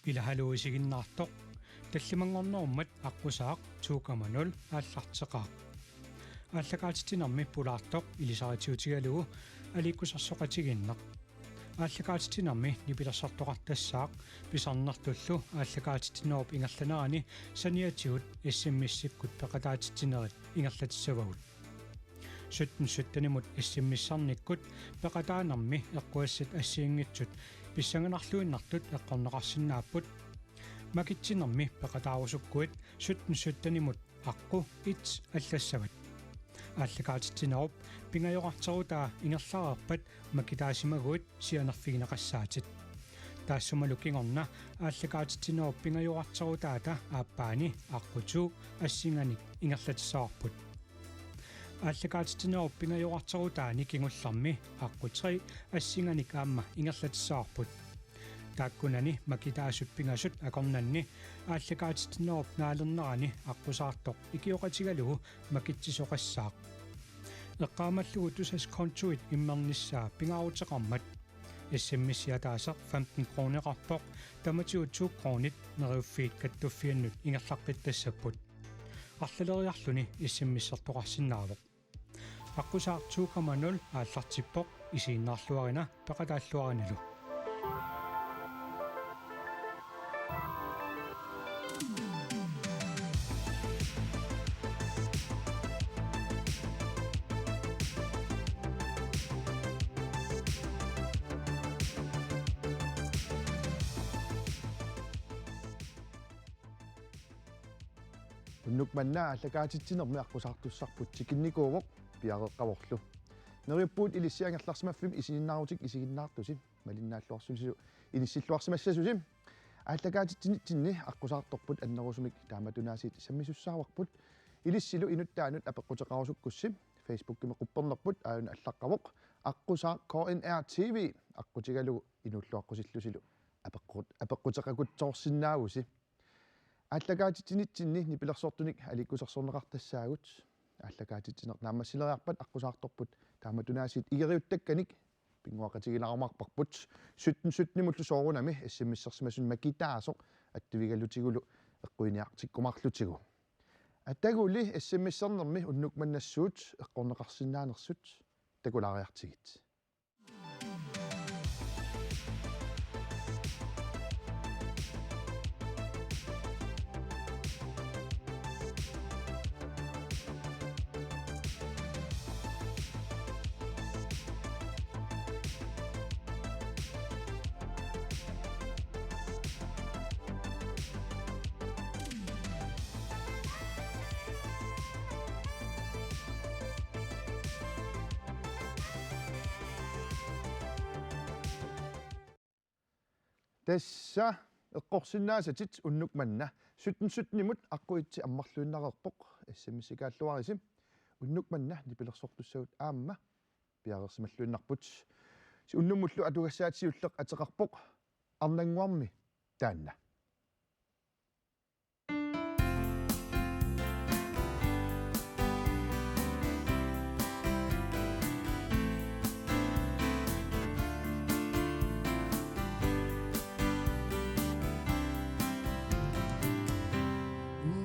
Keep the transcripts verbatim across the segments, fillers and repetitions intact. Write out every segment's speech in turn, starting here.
Ila haluu isiginnaartoq. Tallimanngornerummat aqqusaaq to komma nul aallarteqaaq. Aallakaatitsinermi pulaartoq ilisaritiutigalugu aliikkusersoqatigiinneq. Aallakaatitsinermi nipilersortoqartassaaq pisarnertullu aallakaatitsinerup ingerlanerani saniatigut S M S-ikkut peqataatitsinerit ingerlatissavagut. Sytten syttenimut S M S-ernikkut peqataanermi eqquassat assigiinngitsut pissanganarluinnartut eqqorneqarsinnaapput. Makitsinermi peqataarusukkuit sytten syttenimut aqqut et allassavat. Aallakaatitsinerup pingajorarterutaa ingerlareerpat makitaasimaguit sianerfigineqassaatit. Taassumalu kingorna aallakaatitsinerup pingajorarterutaata aappaani aqqut to assinganik ingerlatissavarput. Aallakaatitsinerup pingajorarterutaani kingullermi aqqut tre assinganik aamma ingerlatissavarput. Taakkunani makitaasut pingasut akornanni aallakaatitsinerup naalernerani aqqusaartoq ikioqatigalugu makitsisoqassaaq. Eqqaamallugu Tusass kontuit immernissaa pingaaruteqarmat S M S-i ataaseq femten kroneqarpoq, tamatigut to kronit Neriuffiit Kattuffiannut ingerlaqqittassapput. Arlaleriarluni S M S-ertoqarsinnaavoq. Aqqusaaq to komma nul aallartippoq, isiginnaarluarina peqataalluarinalu. Unnuk manna aallakaatitsinermi aqqusaartussarput tikinnikuuvoq, piareeqqavorlu. Neriuppugut ilissi angerlarsimaffimmi isiginnaarutit isiginnaartusi, malinnaalluarsusilu inissilluarsimassasusi. Aallakaatitsinitsinni aqqusaartorput annerusumik taamatunaasiit sammisussaavarput. Ilissilu inuttaanut apeqquteqarusukkussi Facebookimi quppernerput aajuna allaqqavoq aqqusaaq K N R T V aqqutigalugu inuulluaqqusillusilu apeqqut-, apeqquteqakutsoorsinnaavusi. Aallakaatitsinitsinni nipilersortunik aliikkusersorneqartassaagut. Aallakaatitsineq naammassileriarpat aqqusaartorput taamatunaasiit igeriuttakkanik pinnguaqatigilaarumaarparput. Sytten syttenimullu soorunami S M S-ersimasunut makitaasoq attuigalutigulu eqquiniartikkumaarlutigu. Ataguli S M S-ernermi unnuk mannassuut eqqorneqarsinnaanersut takulaariartigit. Tassa eqqorsinnaasatit unnuk manna. Sytten syttenimut aqqut et ammarluinnareerpoq, S M S-ikaalluarisi. Unnuk manna nipilersortussagut aamma piareersimalluinnarput. Unnummullu atugassaat siulleq ateqarpoq Arnannguarmi taanna.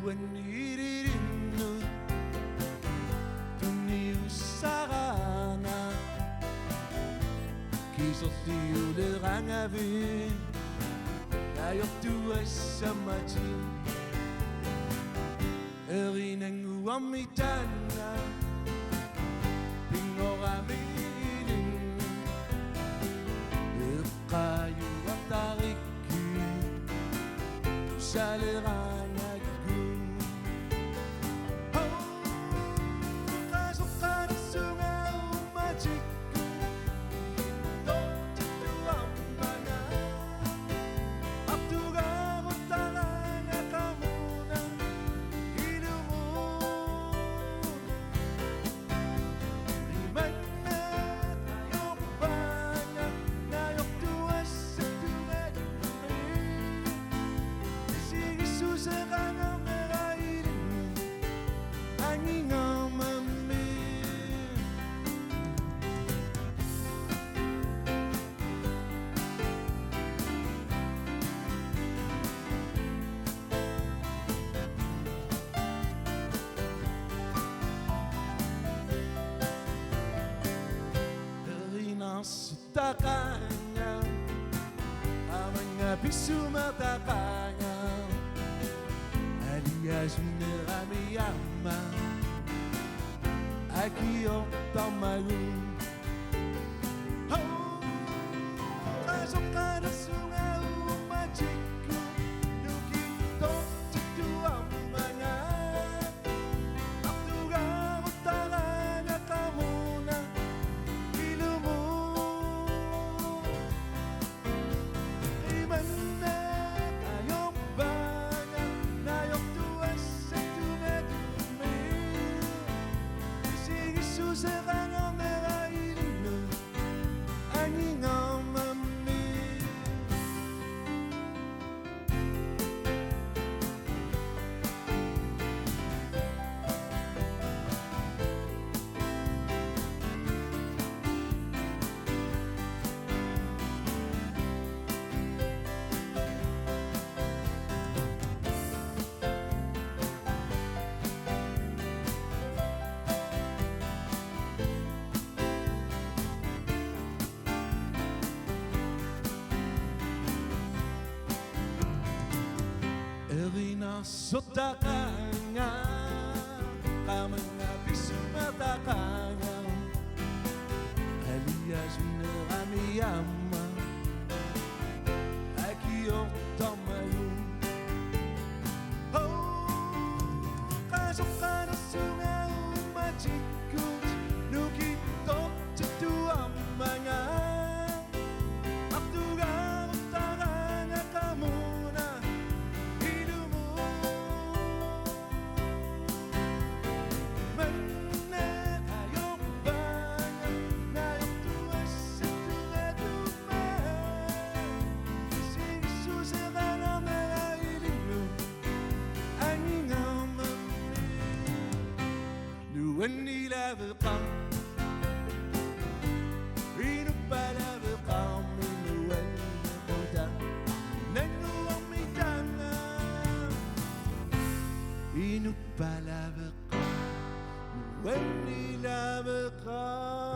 Uanniririnnut tunniussaraana kiserliulerangavi ajortuassammatit. Erinannguarmi taanna pinngoramiilin eqqaajuartarikkit saleraangakkit. Hau, qasoqqanersunga uummatik. Taqaanga, aamma pissumartaqaanga, aliasunnerami aamma akiortarmagu. Hau, qasoqqanersunga uummatikku, nukittortittuarmanga. Artugaarutaraanga qamuuna ilumut. Imanna ajorpaanga najortuassattumatumi. Isigissuseqangarnera ilinnut angingaarmammi. Erinarsortaqaanga, qaamannga pissumartaqaanga, aliasunnerami aamma akiortarmagu. Hau, qasoqqanersunga uummatikkut nukittortittuarmanga. Artugaarutaraanga qamuuna ilumut. Manna ajorpaanga najortuassattumatumi. Isigissuseqangarnera ilinnut angingaarmammi. Nuannilaveqaaq. Inuppalaveqaarmi nuannequtaa. Nannguarmi taanna. Inuppalaveqaaq. Nuannilaveqaaq.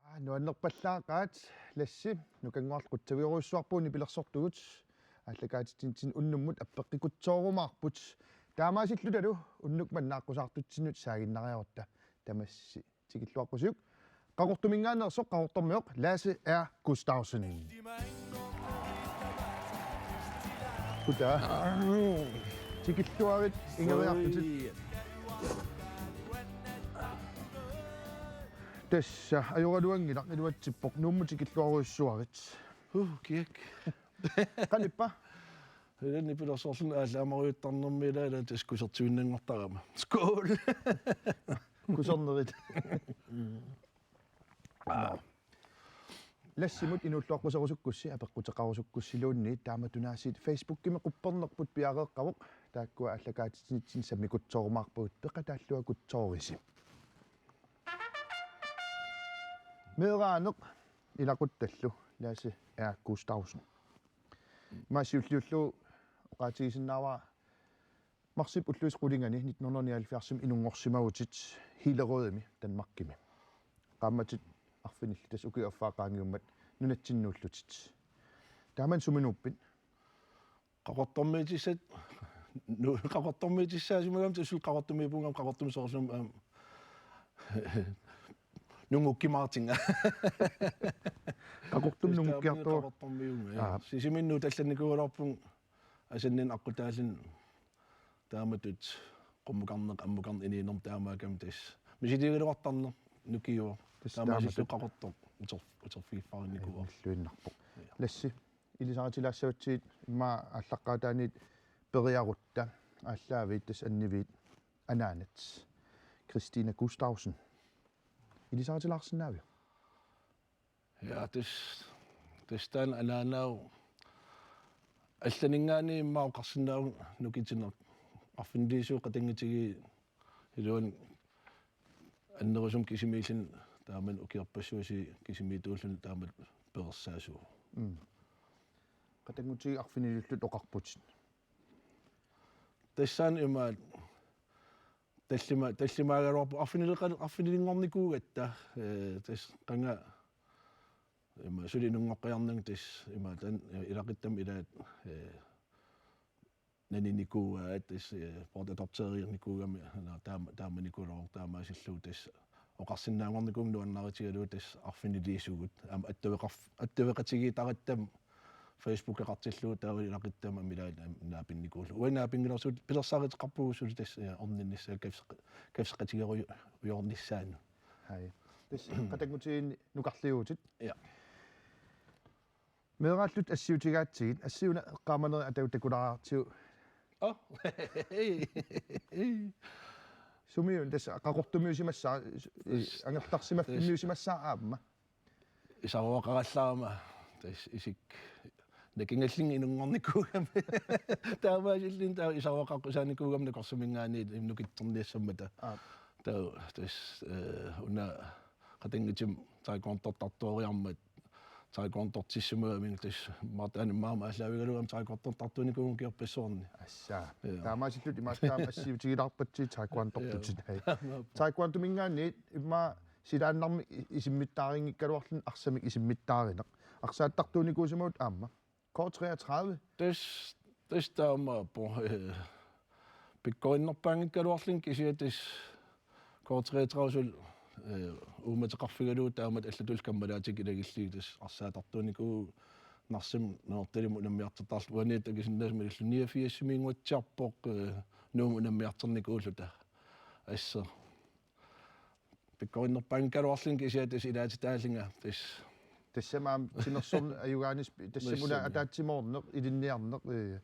Aa, nuannerpallaaqaat, Lassi, Nukannguarlu qutsavigerujussuarpugut nipilersortugut, aallakaatitsinitsinni unnummut appeqqikkutsoorumaarput. Taamaasillutalu unnuk manna aqqusaartutsinnut saaginnariarutta tamassi tikilluaqqusiuk. Qaqortuminngaanneersoq Qaqortormioq Lasse R. Gustavsen. Kutaa. Tikilluarit, ingeriartutit. Ui. Tassa ajoraluanngilaq, iluatsippoq, Nuummut tikilluarujussuarit. Uh, kiak. Qanippa? Ilaa nipilersorluni aallaamarujuttarnermi ilaa, ilaa tassa kusertuinnanngortarama. Skål! Kusernerit. Aa. Lassimut inuulluaqquserusukkussi, apeqquteqarusukkussiluunniit, taamatunaasiit Facebookimi quppernerput piareeqqavoq, taakkua aallakaatitsinitsinni sammikkutsoorumaarpagut, peqataallua kutsoorisi. Meeraaneq ilaquttallu, Lasse R. Gustavsen. Massiulliullu oqaatigisinnaavara marsip ulluisa qulingani nitten hundrede nioghalvfjerdsimi inunngorsimavutit Hillerødimi, Danmarkimi. Qaammatit arfinillit, tassa ukiup affaa qaangiummat nunatsinnuullutit. Taamani suminuuppit? Qaqortormiitissat, nu-, Qaqortormiitissaasimagama tassa Qaqortumiippunga, Qaqortumi soorlumi aamma nungukkimaartinga. Qaqortumi nungukkiartoq. Qaqortormiunga, ja. Aa. Sisiminnut allannikuugaluarpunga asanninneq aqqutaalluni taamatut qummukarneq ammukarneq inuunermi taamaakkami tassa. Misiligaluartarneq nukiuvoq. Tassa taamaasillugu taamatut. Qaqortoq uter-, uterfigiffarinnikuuara. Ajunngilluinnarpoq. Ja. Lassi, ilisaritilaassavatsigit immaqa aallaqqaataaniit periarutta, aallaaviit tassa anniviit anaanat Christina Gustavsen. Ilisaritilaarsinnaaviuk? Ja, tassa, tassa taanna anaanaavoq. Allaninngaanniit immaqa oqarsinnaavunga nukittuneq. Arfiniliisuup qatanngutigiit iluani annerusumik kisimiilluni taamani ukiorpassuit kisimiittuulluni taamatut peersaasuu. Mm. Qatanngutigiit arfiniliullutit oqarputit. Tassaana imaat tallima-, tallimaagaluarpoq arfinileqa-, arfinilinngornikuugatta, ee, tassa qanga ima suli inunngoqqajarnanga tassa imaat taanna, ee, ilaquttami ilaat, ee, naninikuuaat tassa, ee, bortadoptereernikuugami, na, taama-, taamanikuuloq taamaasillugu tassa oqarsinnaanngornikuuvunga nuannaritigalugu tassa arfiniliisugut. Aamma attaveqarf-, attaveqatigiittaratta Facebookeqartillugu taava ilaquttami aamma ilaat aamma naapinnikuullugu. Uanga naapinngilarsuutit pilersaaruteqarpugut suli tassa, ee, orninnissaa kaffe-, kaffeqatigerujoornissaanut. Haj. Tassa qatanngutigiinni nukarliuutit. Ja. Meeraallutit assiutigaatsigit, assi una eqqaamaneri atagu takulaartigu. Oh. Sumiuna tassa Qaqortumiusimassaaq, angerlarsimaffimmiusimassaaq aamma. Isaruaqarallarama tassa isik nakingallinga inunngornikuugami. Taamaasilluni taava isaruaqaqqusaanikuugami nakorsuminngaanniit nukittorniassammata. Aap. Taava tassa, ee, una qatanngutimi taekwondortartuariarmat taekwondortissimagamiuk tassa Martha Anne maama aallaavigalugu aamma taekwondortartuunikuuvunga ukiorpassuarni. Assa. Ja. Taamaasillutit imaassaaq aamma assiutigilaarpatsigit taekwondortutit. Ja. Haj. Taekwondominngaanniit immaqa silaannarmik i-, isimmittaarinngikkaluarluni arsamik isimmittaarineq. Arsaattartuunikuusimavutit aamma. K treogtredive. Tassa, tassa taamaappoq, ee, pikkorinnerpaanngikkaluarluni kisianni tassa K treogtredive suli, ee, uummateqarfigalugu taamatut allatulli kammalaatikka ilagillugit tassa arsaattartuunikuuvugut Narsami Nanortalimmi unammiartortarluta uaniittut akisinnaasut malillugu niogfirsimiinnguatsiarpoq, ee, Nuummi unammiartornikuulluta. Assut. Pikkorinnerpaanngikkaluarluni kisianni tassa ilaatitaallunga tassa. Tassami aamma timersorneq ajugaanissaq, tassami una. Tassami. Ataatsimoorneq, ilinniarneq, ee,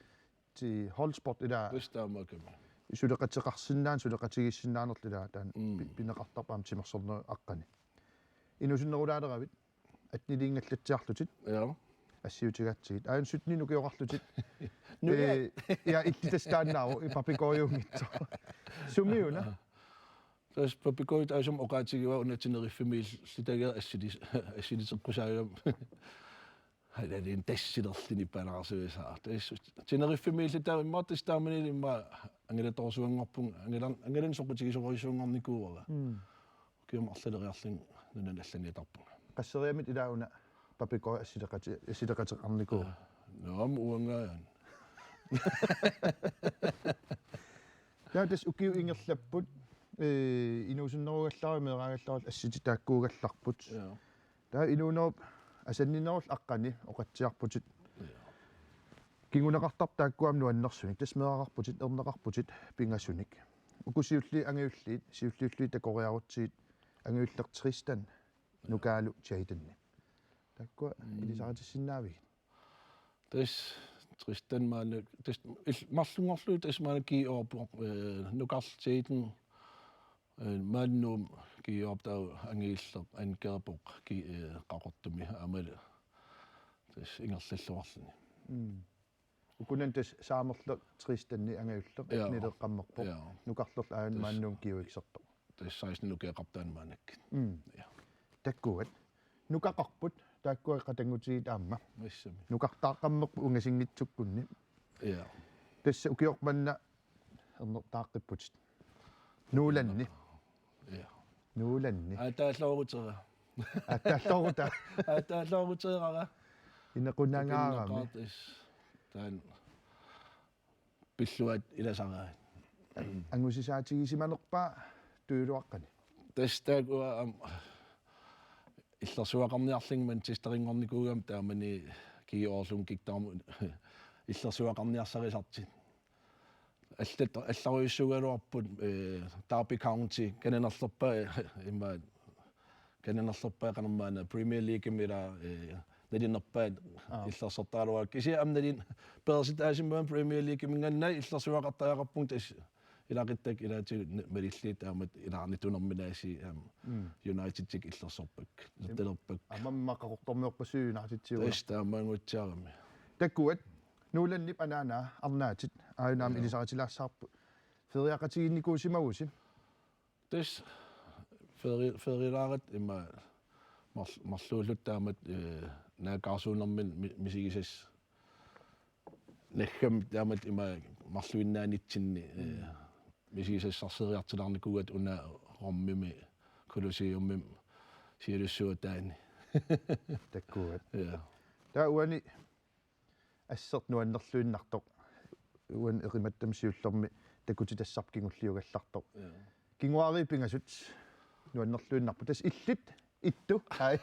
ti holdsport ilaa. Tassa taamaakkami. Suleqateqarsinnaan-, suleqatigiissinnaanerlu ilaa taanna. Mm. Pi-, pineqartarpoq aamma timersornerup aqqani. Inuusunnerulaaleravit, atteniliinngallatsiarlutit. Ja. Assiutigaatsigit. Aajuna syttenit ukioqarlutit. Nuja. Ee, ja, illit tassa taannaavoq, Papegøjenngitsoq. Sumiuna? Tassa Papegøje taassuma oqaatigivaa una Teneriffiimiillutagaa assili-, assiliteqqusaagami. Halaaliin tassilerluni palaarsuisaa. Tassa Teneriffiimiilluta immaqa tassa taamanilu immaqa angilatorsuanngorpunga, angilan-, angilanik soqutigisorujussuanngornikuuara. Mm. Ukiumut arlaleriarlunga nunani allaniutarpunga. Qasseriarlutit ilaa una Papegøje assileqati-, assileqateqarnikuuit? Naamik uangaajaan. Ja, tassa ukiut ingerlapput, ee, inuusunnerugallarit, meeraagallarit, assiti taakkuugallarput. Ja. Taava inuunerup asanninnerullu aqqani oqatsiarputit. Ja. Kinguneqartarpoq taakkua aamma nuannersunik. Tassa meeraqarputit, erneqarputit pingasunik. Uku siulliit angajulliit, siulliullutik takoriarutsigit, angajulleq Tristan, ja, nukaalu Jaydenip. Taakkua, mm, ilisaritissinnaavigit? Tassa Tristan maanna, tassa il-, marlunngorlugu tassa maanna G O-poq, ee, nukarleq Jayden, ee, maanna Nuummi G O-p taava angajulleq angkerpoq G-, ee, Qaqortumi aammalu tassa ingerlalluarluni. Mm. Ukunani tassa saamerleq Tristanip angajulleq, ja, nileqqammerpoq. Ja. Nukarlerlu aajuna, tassa, maanna Nuummi G O-iksertoq. Tassa seksten ukioqarpoq taanna maannakkut. Mm. Ja. Takkuat. Nukaqarput, taakkua qatanngutigiit aamma. Tassami. Nukartaaqqammerput ungasinngitsukkunni. Ja. Tassa ukioq manna ernertaaqqipputit. Nuulanni. Ja. Nuulanni. Aataalloorutera. Aataalloorutera. Aataalloorutera. Inequnangaarami. Tassa taanna pilluaat ilasaraat. Angusisaatigisimmanerpa tujuuluaqqani? Tassa taakku aamma illersuaqarniarlunga Manchesterinngornikuugama taamani G O-rluunniit kikkuugamut illersuaqarniarsarisartut. Allat-, allarujussuugaluarput, ee, Derby County, kananerlerpaat, immaqa kananerlerpaat qanormaanna Premier Leaguemi ilaa, ee, nalinerpaat. Aa. Illersortaraluarput. Kisianni aamma nalin-, peersitaasimammat Premier Leagueminngaanniit illersuaqartariaqarpunga tassa ilaquttakka ilaatigut n-, malillugu taamatut ilaarnittunerminaasi aamma. Mm. Unitedikkut illersorpakka. Sim-, illertalerpakka. Aamma Qaqortormiorpassuit Unitediuvoq. Tassa taamaannguatsiarami. Takkuat, Nuulannip anaanaa arnaatit, aajuna aamma. Joo. Ilisaritilaassavarput. Feriaqatigiinnikuusimavusi? Tassa Feri-, ferilaaratta ima marl-, marluulluta taamatut, eh, naakkaarsuunermini mi-, misigisassat. Naggammik taamatut ima marluinnaanitsinni, eh, misigisassarsioriartulaarnikuugatta una Romimi, Colosseumimi, sialussuataani. Takkuat. Ja. Taava uani assut nuannerluinnartoq. Uani eqimattam siullermi takutitassarput kingulliugallartoq. Ja. Kinguaariit pingasut nuannerluinnarput. Tassa illit, Ittu. Ai.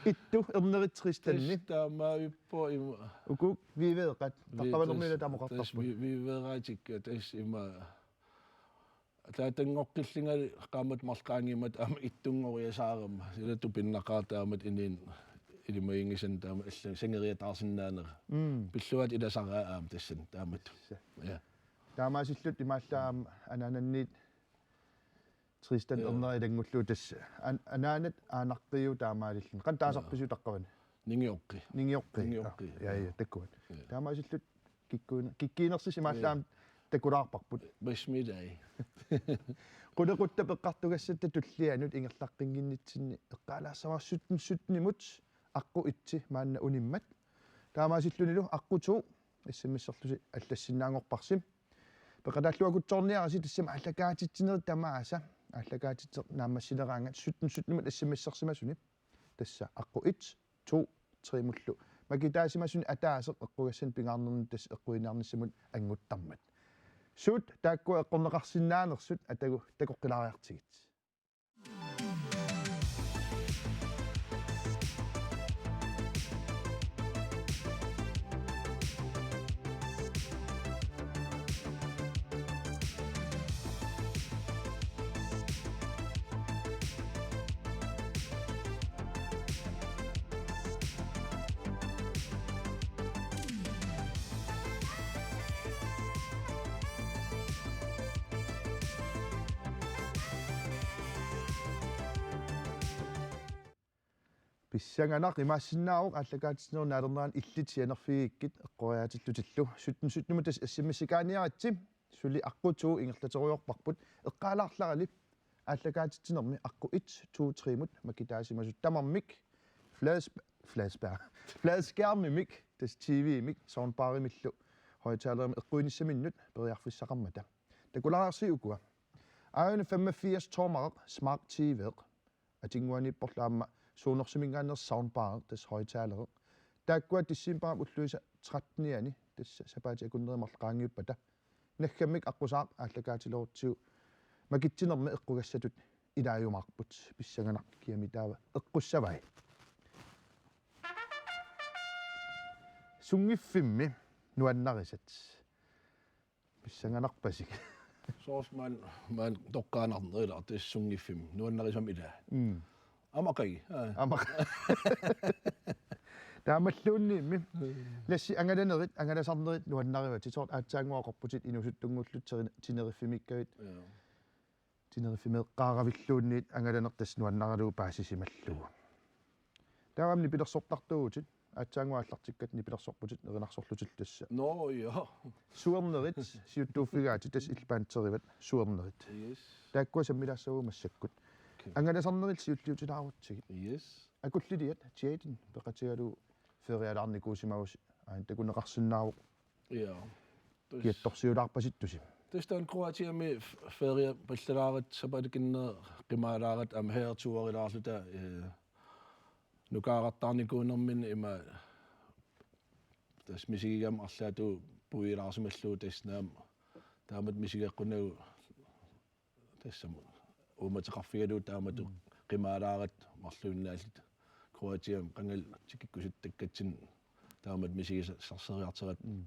Ittu, ernerit Tristanni. Tassa taamaavippoq ima. Uku viveeqat. Vi-, taqqavanermiuna tassa, tassa tamoqartarput. Vi-, viveeraatikka, tassa ima. Taatanngoqqillingali qaammat marluk qaangiummata aamma ittunngoriasaarama. Sila tupinnaqaaq taamatut inuit ilimaginngisannik taamatut allanut sangeriataarsinnaanera. Mm. Pilluaatut ilasaraa aamma tassani taamatut. Tassa. Ja. Taamaasillutit imaallaat aamma anaananniit Tristan, ja, ernerit ilanngullugu tassa. An-, anaanat aanaqqiu taamaalilluni. Qanoq taasarpisiuk, ja, taqqavani? Ningioqqi. Ningioqqi. Ningioqqi. Ja, ja, ja, takkuat. Ja. Taamaasillutit kikkuine-, kikkuunersisut imaallaat, ja, aamma takulaarparput. Bismillah. Qulequttat eqqartugassatta tullianut ingerlaqqinnginnitsinni eqqaalaassavara sytten sytten-imut aqqut et maanna unimmat. Taamaasillunilu aqqut to S M S-erlusi allassinnaanngorparsi. Peqataalluakutsoorniarisi, tassami aallakaatitsinerit tamaasa. Aallakaatitseq naammassileraangat sytten sytten-imut S M S-ersimasuni. Tassa aqqut et, to, tre-mullu makitaasimasuni ataaseq eqqugassanik pingaarnermini tassa eqquiniarnissamut annguttarmat. Suut taakkua eqqorneqarsinnaanersut atagu takoqqilaariartigit. Pissanganaq imaassinnaavoq aallakaatitsinerup naalernerani illit sianerfigigikkit eqqoriaatillutillu. Sytten sytten-imut tassa S M S-ikaaniaritsi, suli aqqut to ingerlaterujoorparput, eqqaalaarlarali aallakaatitsinermi aqqut et, to, tre-mut makitaasimasut tamarmik fladsp-, fladsp-, fladskærmimik, tassa T V-mik, soundbarimillu højttalerimik eqquinissaminut periarfissaqarmata. Takulaariarsigit ukua. Aajuna femogfirs tommereq Smart T V-eq. Atinnguaniipporlu aamma suunersumminngaanneersoq soundbareq, tassa højttalereq. Taakkua decembarip ulluisa trettenianni, tassa sapaatip akunneri marluk qaangiuppata, naggammik aqqusaaq aallakaatilerutsigu makitsinermi eqqugassatut ilaajumaarput. Pissanganaq, kiami taava eqqussavai. Sunngiffimmi nuannarisat. Pissanganarpasik. Soorlu maanna, maanna toqqaannarneq ilaa, tassa sunngiffimmi nuannarisat ilaat. Mm. Amaqai. Aa. Amaqai. Taamalluunniimmi. Mm. Lassi, angalanerit, angalasarnerit nuannarivatit, soorlu aatsaannguaq oqarputit inuusuttunngullutit Tene-, Teneriffiimiikkavit. Ja. Teneriffimeeqqaaravilluunniit angalaneq tassa nuannaralugu paasisimallugu. Taava aamma nipilersortartuuvutit, aatsaannguaq aallartikkatta nipilersorputit erinarsorlutillu tassa. Nå, ja. Suernerit siuttuuffigaatit, tassa illit banterivat suernerit. Yes. Taakkua sammilaassavagut massakkut. Okay. Angalasarnerillu siulliutilaarutsigit. Yes. Akulliliat Jaden peqatigalugu ferialaarnikuusimavusi, aana takuneqarsinnaavoq. Ja. Tassa kiattorsiulaarpasittusi. Tassa taanna Kroatiami f-, ferie pallalaaratta sapaatip akunnera qimaalaaratta aamma herretuurilaarluta, eh, nukaarartaarnikuunermini ima tassa misigigama arlaatigut puiulaarsimallugu tassa naamik taamatut misigeqqunagu tassami uummateqarfigalugu taamatut, mm, qimaalaaratta marluinnaalluta Kroatiami qangali tikikkusuttakkatsinnut taamatut misigisassarsioriartaratta. Mm.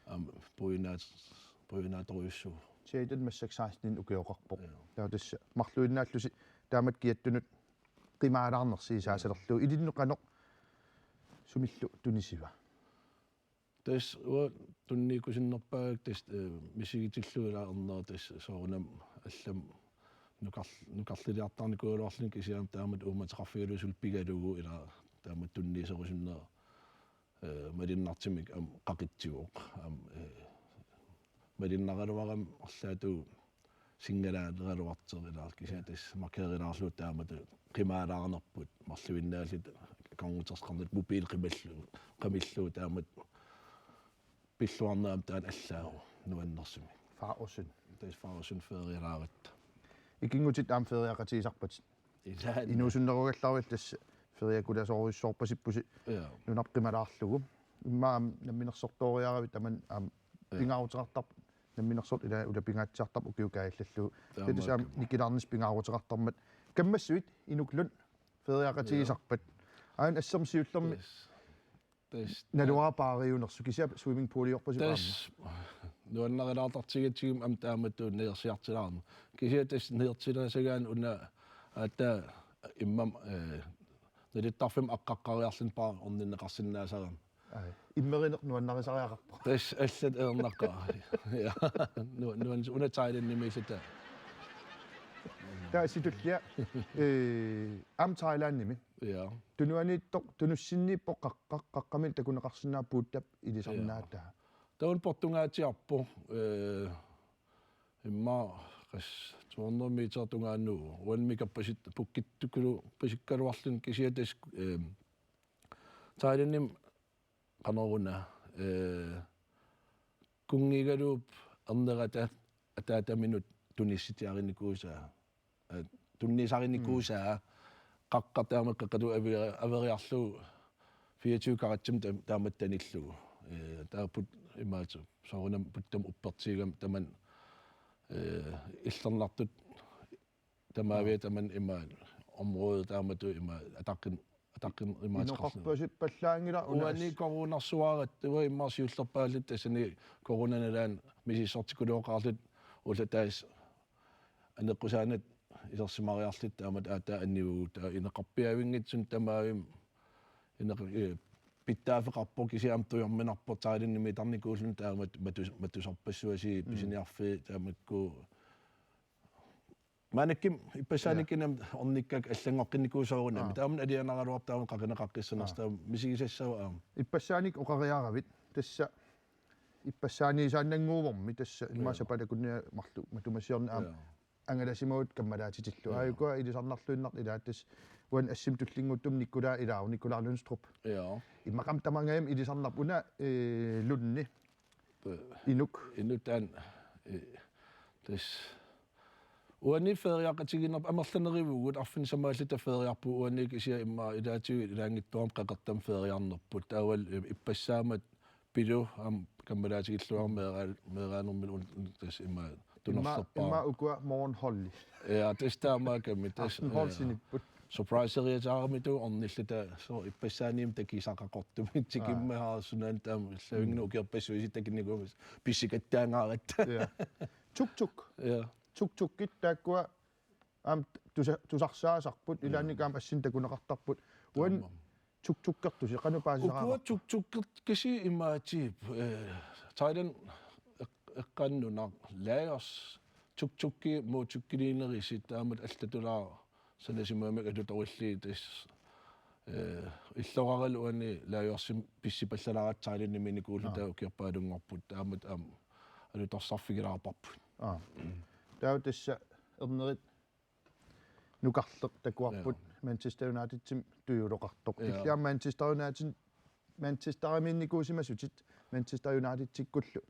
Aamma puiunaat-, puiunaatorujussuuvoq. Jaden massakkut seksten ukioqarpoq. Ja. Taava tassa marluinnaallusi taamatut kiattunut qimaalaarnersi saasalerlugu. Ilinnut qanoq sumillu tunisiva? Tassa uanga tunniukkusunnerpaagakku tassa, eh, misigitillugu ilaa ernera tassa soorunami allamik nukar-, nukarliliartarnikuugaluarluni kisianni taamatut uummateqarfigalugu suli pigalugu ilaa taamatut tunniuserusunnera, eh, malunnartumik aamma qaqitsivoq. Aamma, eh, malunnaraluarami arlaatigut singalaaleraluartoq ilaat kisianni tassa markeerilaarlugu taamatut qimaalaarnerput marluinnaalluta akornutersaqarnata mobiili qimallugu qamillugu taamatut pilluarneq aamma taanna allaavoq nuannersumik. Faosin. Tassa Faosin ferialaaratta. Ikinngutit aamma feriaqatigisarpatit. Ilaa. Inuusunnerugallarput tassa feriakulasoorujussuarpasippusi. Jaa. Nunarput qimalaarlugu. Immaqa aamma namminersortooriaravit tamanna aamma Jaa. Pingaaruteqartarpoq namminersortut ilaa ulapingaatsiartarput ukiup kaajallallugu. Taamaakkamik. Tassa aamma nikilaarnissaq pingaaruteqartarmat. Kammassuit Inuklund feriaqatigisarpat. Aana assermi siullermi Tassa. Tassa. Naluara paariunersoq kisianni swimmingpooliorpasippoq aamma. Tassa nuannarilaartartigigatsigit aamma taamatut najersiartilaarneq. Kisianni tassa najersilaasagaanni una aatsaat immami, eh, nalittarfimmi aqqaqqaariarluni paari orninneqarsinnaasarami. Ai. Immerineq nuannarisariaqarpoq. Tassa allat ajornaqqaarput. Ja. Nu-, nuan-, una Thailandimiilluta. Tassa tullia, eh, aamma Thailandimi. Ja. Tunuaniittoq, tunussinniippoq qaqqaq, qaqqamik takuneqarsinnaavoq puuttap ilisarnaataa. Ja. Taanna portungaatsiarpoq, eh, immaqa qassit to hundrede meter tungaanut, uannut mikappasit pukkittukulu pasikkaluarluni kisianni tassa, eh, Thailandimi qanoruna, eh, kunngigaluup ernerata ataataminut tunissitiarinikuusaa. Eh, tunnisarinikuusaa. Mm. Qaqqaq taama qeqqata averi-, averiarlugu fireogtyve karatsimik ta-, taamatut tanillugu. Eh, taava put-, imaattoq, soorunami puttami uppertigigami tamanna, eh, illernartut tamaaviat. Aa. Tamanna imaattoq område taamatut imaattoq ataqqin-, ataqqin-, imaattoq. Inoqarpasippallaanngilaq una as- Uani coronarsuaaratta, uanga immaqa siullerpaalluta tassani coronap nalaani misissortikuluoqaarluta ullaaq tassa aneqqusaanata isersimariarluta taamatut aatsaat annivugut, taava inoqarpiaavinngitsunik tamaavimmi inoq-, eh, pitsaaffeqarpoq kisianni aamma tujorminarpoq Thailandimiittarnikuulluni taamatut matus-, matusarpassuasii. Mm. Pisiniarfii taamakku. Maannakkut ippassaanikkut. Ja. Aamma ornikkakka allanngoqqinnikuusoq soorunami. Aa. Taama alianaraluarpoq taama qaqineqaqqissanersoq. Aa. Taama misigisassaq aamma. Ippassaanik oqariaravit tassa ippassaaniisaannannguuvormi tassa immaqa. Ja. Sapalakunnia marluk matuma siorna aamma. Ja. Angalasimavugut kammalaatitillu. Ja. Aajukua ilisarnarluinnartut ilaat tassa uani assimi tullinnguuttumi Nikolai ilaavoq, Nikolaj Lyngstrup. Ja. Immaqami tamangajammik ilisarnarpoq una, eh, Lundi. Pe-, Inuk. Inuk taanna, eh, tassa. Uani feriaqatigiinnerput amerlanerivugut arfineq-samaalluta feriarpugut uani kisianni immaqa ilaatigut ilaanngitsuarmik qeqertamik feriarnerput. Taavalu, eh, ippassaammat Pilu aamma kammalaatigilluarami meeraa-, meeraanermini un-, un-, tassa immaqa. Immaqa, tunerlerpaa. Immaqa ukua morgenholdi. Ja, tassa taamaakkami, tassa, aftenholdiniipput. Surpriseriataaramikkit ornilluta soorlu ippassaaniimmik takusassaqartumik. Aa. Tikimmahaarsunaani taama allavinngu. Mm. Ukiorpassuit takunnikuummata pissikattaangaaratta. Ja. Tuk-tuk. Ja. Tuk-tukkit taakkua aamma tusa-, tusarsaasarput, ilaanni. Mm. Aamma assinik takuneqartarput. Uani. Taamaammat. Tuk-tukkertusi qanoq paasisaqaaqarpa? Ukua tuk-tukkertusi imaattoq, eh, Thailand eq-, eqqaanut Laos tuk-tukki motorcykliinerisut taamatut allatulaaq sanasimamik alutorillugit tassa, eh, illoraralu uani Laosimi pissipallalaaratta Thailandimiinnikuulluta. Aa. Ukiorpaalunngorput taamatut aamma alutorsarfigilaarparput. Aa. Taava tassa ernerit nukarleq takuarput. Joo. Manchester Unitedimik tujuloqartoq. Joo. Illit aamma Manchester United, Manchesterimiinnikuusimasutit Manchester Unitedikkullu.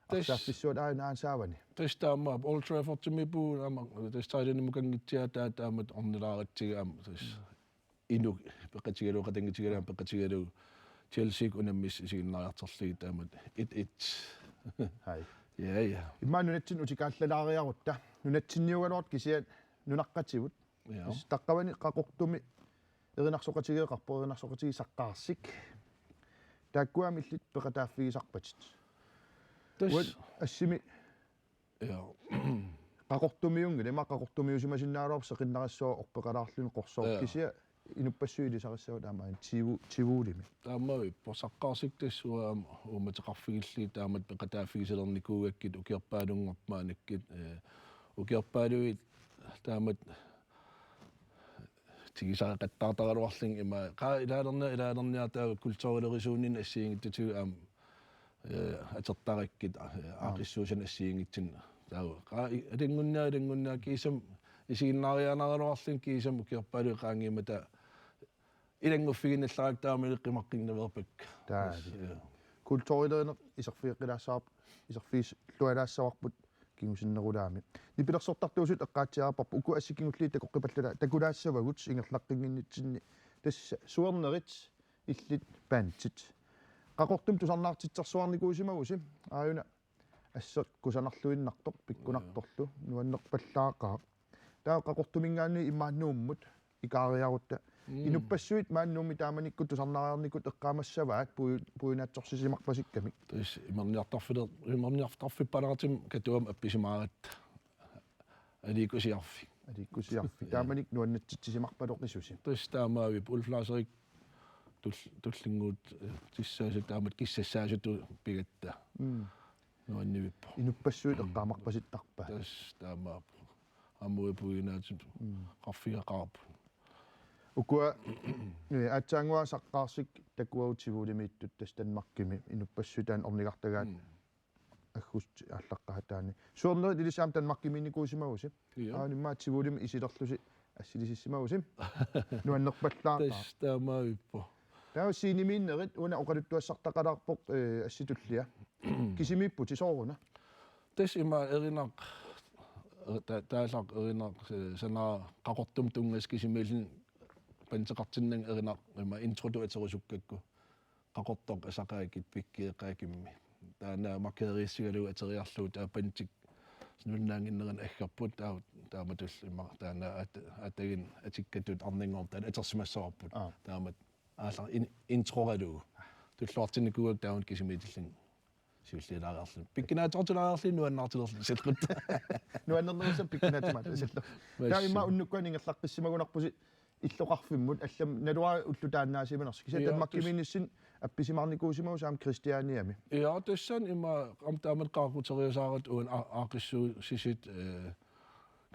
Tassa. Arsaaffissuat aajuna aana saavani. Tassa taamaappoq Old Traffordimiippugut aamma tassa Thailandimut kanngitsia taa taamatut ornilaaratsigu aamma tassa. Mm. Inuk peqatigalugu, qatanngutigalugu, peqatigalugu Chelseakkut unammisut isiginnaariartorlugit taamatut et et. Hai. Ja, ja. Immaqa nunatsinni utikaallalaariarutta. Nunatsinniugaluartut kisianni nunaqqatigut. Ja. Tassa taqqavani Qaqortumi erinarsoqatigeeqarpoq, erinarsoqatigiit Saqqaarsik. Taakkua aamma illit peqataaffigisarpatit. Tassa. Uani assimi. Ja. Qaqortumiunngilaq, immaqa Qaqortumiusimasinnaagaluarpoq seqinnarissuaq orpeqalaarluni qorsoorput. Ja. Kisianni inuppassuit ilisarissavatit aamma Tivu-, Tivolimi. Taamaappoq Saqqaarsik tassa uanga aamma uummateqarfigillugit taamatut peqataaffigisalernikuugakkit ukiorpaalunngorput maannakkut, eh, ukiorpaaluit taamatut tigusaqattaartaraluarlunga ima qaa ilaalerniar-, ilaalerniartaat kulturilerisuunini assigiinngitsutigut aamma, eh, atortarakkit, eh, aa, aaqqissuussanik assigiinngitsunik Taava. Qa-, i-, ilanngunniaq, ilanngunniaq kiisami isiginnaariaannaraluarluni kiisami ukiorpaaluit qaangiummata ilannguffiginnillarakkit taamani qimaqqinnaveerpakka. Taava. Tassa, ja. Kulturilerineq iserfigeqqilaassavarp-, iserfigillualaassavarput kingusinnerulaami. Nipilersortartuusut eqqaatsiarparput uku assit kingulliit takoqqipallalaat takulaassavagut ingerlaqqinnginnitsinni. Tassa suernerit illit bandit. Qaqortumi tusarnaartitsersuarnikuusimagusi. Aajuna asseq kusanarluinnartoq, pikkunartorlu, nuannerpallaaqaaq. Taava Qaqortuminngaanniit immaqa Nuummut ikaariarutta. Mm. Inuppassuit maani Nuummi taamanikkut tusarnaariarnikkut eqqaamassavaat puju-, pujunaatsorsisimarpasikkami. Tassa imerniartarfiler-, imerniartarfippalaartumik Katuami appisimaaratta. Aliikkusiarfik. Aliikkusiarfik. Ja. Taamanikkut nuannatsitsisimarpaloqisusi. Tassa taamaavippoq Ulf Lars-Erik tul-, tullinnguuttussaasut taamatut kissassaasutut pigatta. Mm. Nuannivippoq. Inuppassuit eqqaamarpasittarpaat. Tassa taamaappoq. Aamma pujunaatut. Mm. Qarfigaqaarput. Ukua, eh, aatsaannguaq Saqqaarsik takuagut Tivolimiittut tassa Danmarkimi inuppassuit taanna ornigartagaat. Mm. Aggustip aallaqqaataani. Suernerit ilissi aamma Danmarkimiinnikuusimagusi. Ja. Aamma immaqa Tivolimi isilerlusi assilisissimagusi. Nuannerpallaaqaaq. Tassa taamaavippoq. Taava scenemiinnerit una oqaluttuassartaqalaarpoq, eh, assit tulliat. Kisimiipputit sooruna? Tassa ima erinaq, ta-, taallaq erinaq, eh, sanaa Qaqortumut tunngasut kisimiilluni bandeqartinnagit erinaq ima introtut aterusukkakku. Qaqortoq asaqaakit pikkeeqaakimmi. Taanna markeeriissigalugu ateriarlugu taava bandik nuannaannginnerani aggerput taava taamatullu immaqa taanna at-, ataginnaq atikkatut arnanngormat taanna atersimassavarput. Aa. Taamatut aallar in-, introralugu. Tulluartinnikuuakka taamatut kisimiitilluni siulliulaariarluni. Pikkunaateqartulaariarluni nuannaartilerluni sallut. Nuannernerussamik pikkunaatsimaat sallut. Taava immaqa unnukkut ingerlaqqissimagunarpusi illoqarfimmut allamik naluara ulloq taannaasimanersoq. Kisianni Danmarkimiinnissinni appisimaarnikuusimagusi aamma Kristianiami. Ja, tassani ima aamma taamatut qaaqquseriasaartut uani a-, aaqqissuussisit, eh,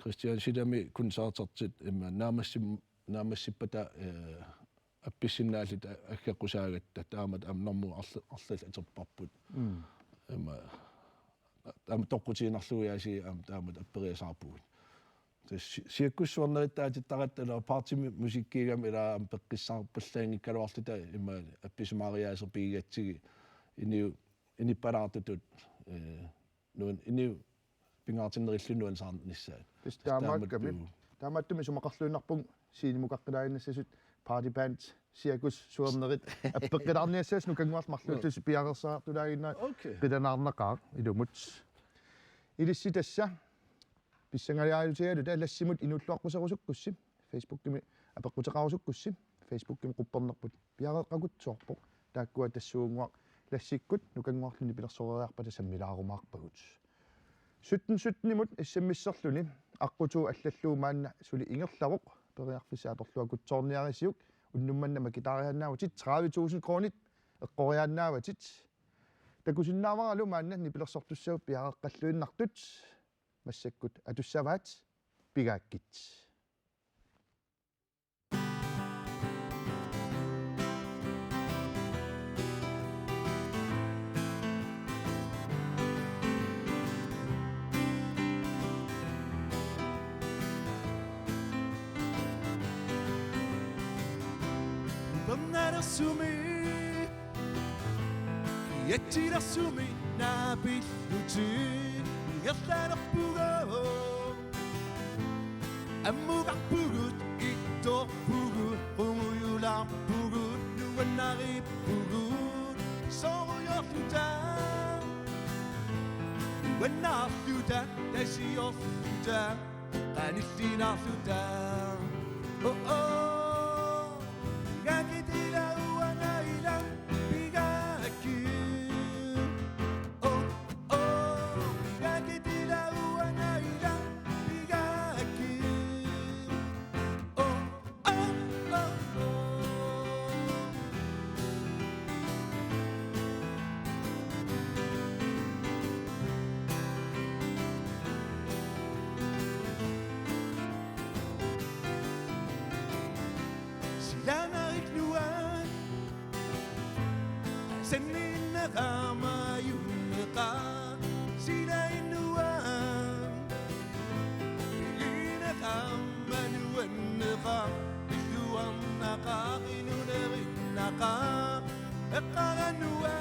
Kristiansilami koncertertit ima naammassim-, naammassippata, eh, appissinnaalluta aggeqqusaagatta taamatut aamma normu arla-, arlallit atorparput. Mm. Ima taama toqqutiinnarlugu aasiit aamma taamatut apperiasaarpugut. Tassa si-, siakkussuarnerit taatittaratta ila partymusikkiugami ila aamma peqqissaarpallaanngikkaluarluta ima appisimaariaaseq pigigatsigit inuit inuppalaartutut, eh, nuan-, inuit pingaartinnerilluni nuannisaarnissaat. Tassa taamaakkami. Taamatut. Taamaattumik isumaqarluinnarpunga scenemukaqqilaaginnassasut party band siakkussuarnerit appeqqilaarniassaasi nukannguarlu marluullusi piareersartulaaginnaat. Okay. Qilanaarnaqaaq ilumut. Ilissi tassa pissangaliaatigaluta Lassimut inuulluaqquserusukkussi, Facebookimi apeqquteqarusukkussi, Facebookimi quppernerput piareeqqakutsoorpoq, taakkua tassuunnguaq Lassikkut nukannguarlu nipilersoreeriarpata sammilaarumaarpagut. Sytten sytten-imut S M S-erluni aqqutooq allallugu maanna suli ingerlavoq, periarfissaq atorluaruttorniarisiuk, unnuk manna makitaariaannaavatit, tredive tusind kronit eqqoriaannaavatit. Takusinnaavaralu maanna nipilersortussavut piareeqqalluinnartut. Massakkut atussavaat, pigaakkit. Upernalersuumi, kiatsilersumi naapillutik ingerlalerpugut. Ammukarpugut, ittorpugut, qungujulaarpugut, nuannariippugut, soorujorluta, nuannaarluta, tasiorluta, qanillinaarluta. Oh, oh. Pigaakkit ila uanga ila, pigaakkit. Oh, oh. Pigaakkit ila uanga ila, pigaakkit. Oh, oh, oh, oh. Silaannarik nuann', sanninneqarmat ajunneqaaq. Silaannarik nuann', Aqinuneqarnaqaaq eqqaganua.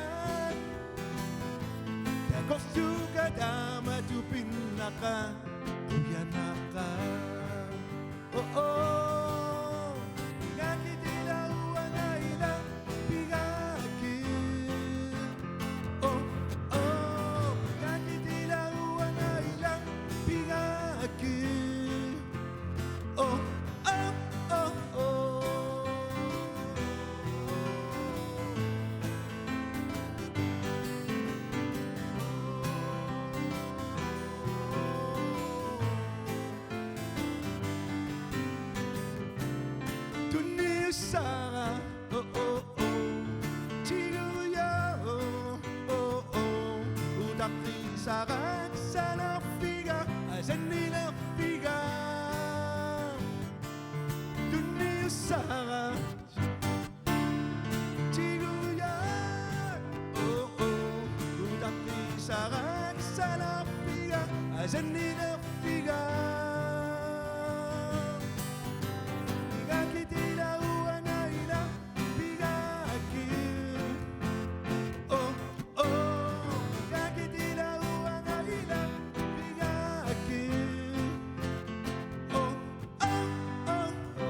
Takorluuka taamatut pinnaqa qujanaqaaq. Oh, oh. Pigaakkit ilaa uanga ilaa, pigaakkit. Oh, oh. Pigaakkit ilaa uanga ilaa, pigaakkit. Oh, oh, oh, oh. Tunniussara, oh, oh, oh. Tiguya, oh, oh, oh. Utaqqisara, sanarfiga, asannilerfiga. Tunniussara. Tiguya, oh, oh. Utaqqisara, sanarfiga, asannilerfiga. Pigaakkit ilaa uanga ilaa, pigaakkit. Oh, oh. Pigaakkit ilaa uanga ilaa, pigaakkit. Oh, oh, oh, oh.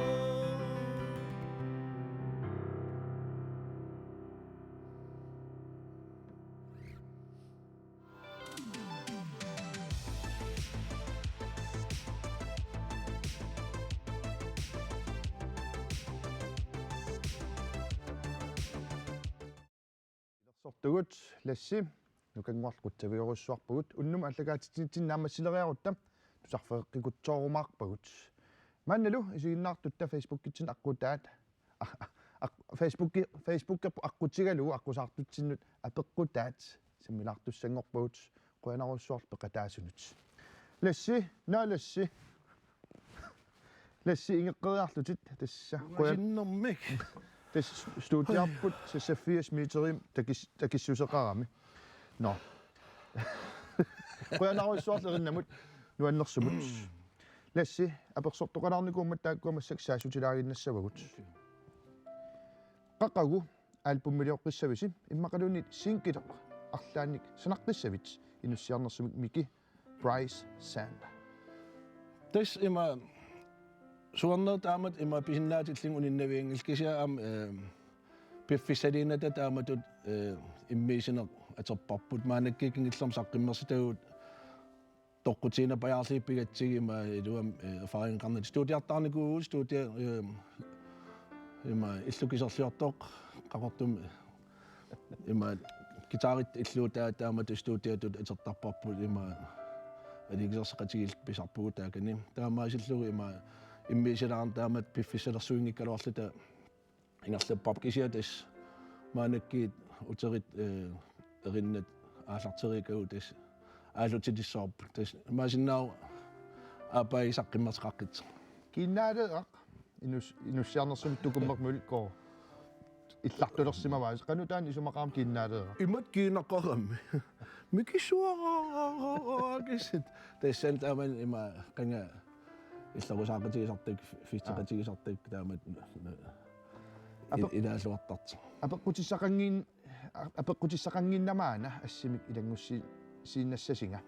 Ilersortugut Lassi, Nukannguarlu qutsavigerujussuarpugut, unnuk aallakaatitsinitsinni naammassileriarutta tusarfeqqikkutsorumaarpagut. Maannalu isiginnaartutta Facebookikkut aqqutaat, a-, a-, a-, Facebooki-, Facebookerput aqqutigalugu aqqusaartutsinnut apeqqutaat sammilaartussanngorpagut, qujanarujussuarlu peqataasunut. Lassi, naa Lassi. Lassi, ingeqqeriarlutit tassa. Qujan-, sinnermik. Tassa studiarput seksogfirs meterimik takis-, takissuseqarami. Nå. Qujanarujussuarlu erinnamut nuannersumut. Lassi, apersortoqalaarnikuummat taakkua massakkut saassutilaaginnassavagut. Qaqugu albumilioqqissavisi, immaqaluunniit single arlaannik sanaqqissavit inussiarnersumik Miki Bryce Sand. Tassa ima suarneq taamatut ima pisinnaatillunga uninnavianngilaq kisianni aamma, eh, piffissaliinnata taamatut, eh, immiussineq atorparput maannakkut kingullermik saqqummersitagut toqqutigineq pajaarlugit pigatsigu ima iluamik, eh, erfaringeqarnata studiartaarnikuuvugut studia, eh, ima illup kiserliortoq Qaqortumi ima guitarit illuutaat taamatut studiatut atortarparput ima aliikkusersoqatigiilluta pisarpugut taakani. Taamaasillugu ima immiussilaarneq taamatut piffissalersuinngikkaluarluta ingerlapparput kisianni tassa maannakkut uterit, eh, erinnat aallartereerikkagut tassa aallutilissavarput. Tassa imaassinnaavoq aappaagu saqqummerteqaqqissaaq. Kiinnaaleeraq inus-, inussiarnersumik Tukummermulko illartulersimavaa. Qanoq taanna isumaqarami kiinnaaleeraq? Imatut kiinaqarami. Mikisuaraakisut. Tassani taamani ima qanga illorusaaqatigisartakkat, featuraqatigisartakkat taamatut Ape-, i-, ilaalluartartoq. Apeqqutissaqanngin-, apeqqutissaqannginnamaana assimik ilanngussi-, siinassasinga.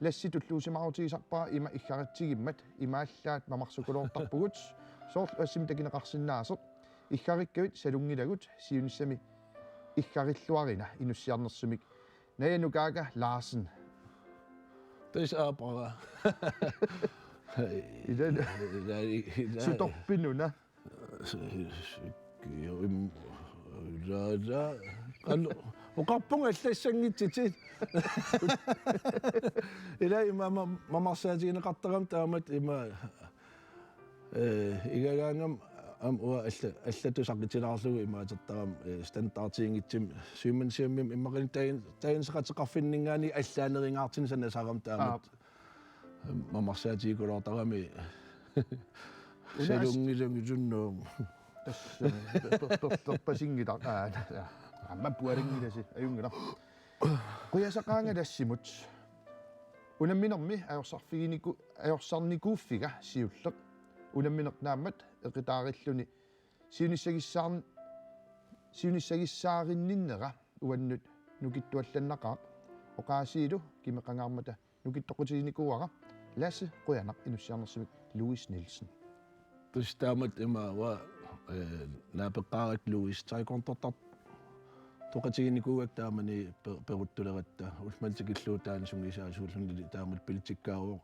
Lassi, tulluusimaarutigisarpara ima iggaritsigimmat, imaallaat mamarsukuluortarpugut, soorlu assimik takuneqarsinnaasoq, iggarikkagut salunngilagut, siunissami iggarilluarina inussiarnersumik. Naja Nukaaka Larsen. Tassa aappara. Ila-, ila-, ila-, ila-, sutorpinuna. Kiirim-, ila-, ila-, qanoq, oqarpunga allassanngitsitit. Ila ima ma-, mamarsaatigineqartarama taamatut ima, eh, igagaangama aamma uanga alla-, allatut saqutilaarlugu ima atortarama, eh, standardiinngitsumik syv-mandsjemmimik immaqaluunniit tajin-, tajineqateqarfinninngaanniit allaanerungaartunik sanasarama taamatut. Aap. Mamarsaatigikkuluortarami. Una as-, salunngilagut sunnuummut. Tassa, per-, per-, per-, perpasinngilaq. Aa, aamma pualinngilasi, ajunngilaq. Qujasaqaanga Lassimut. Unamminermi ajorsarfiginiku-, ajorsarnikuuffiga siulleq. Unammineq naammat eqitaarilluni siunissagissaarn-, siunissagissaarinninnera uannut nukittuallannaqaaq, oqaasiilu kimeqangaarmata nukittoqutiginikuuara Lasse Qujanaq inussiarnersumik Louis Nielsen. Tassa taamatut ima uanga, eh, naapeqqaarakku Louis taekwondoortartoqatiginikuuakka taamani pe-, peruttuleratta, ullumimut tikillugu taanna sungiusaasuulluni taamatut politikkaavoq,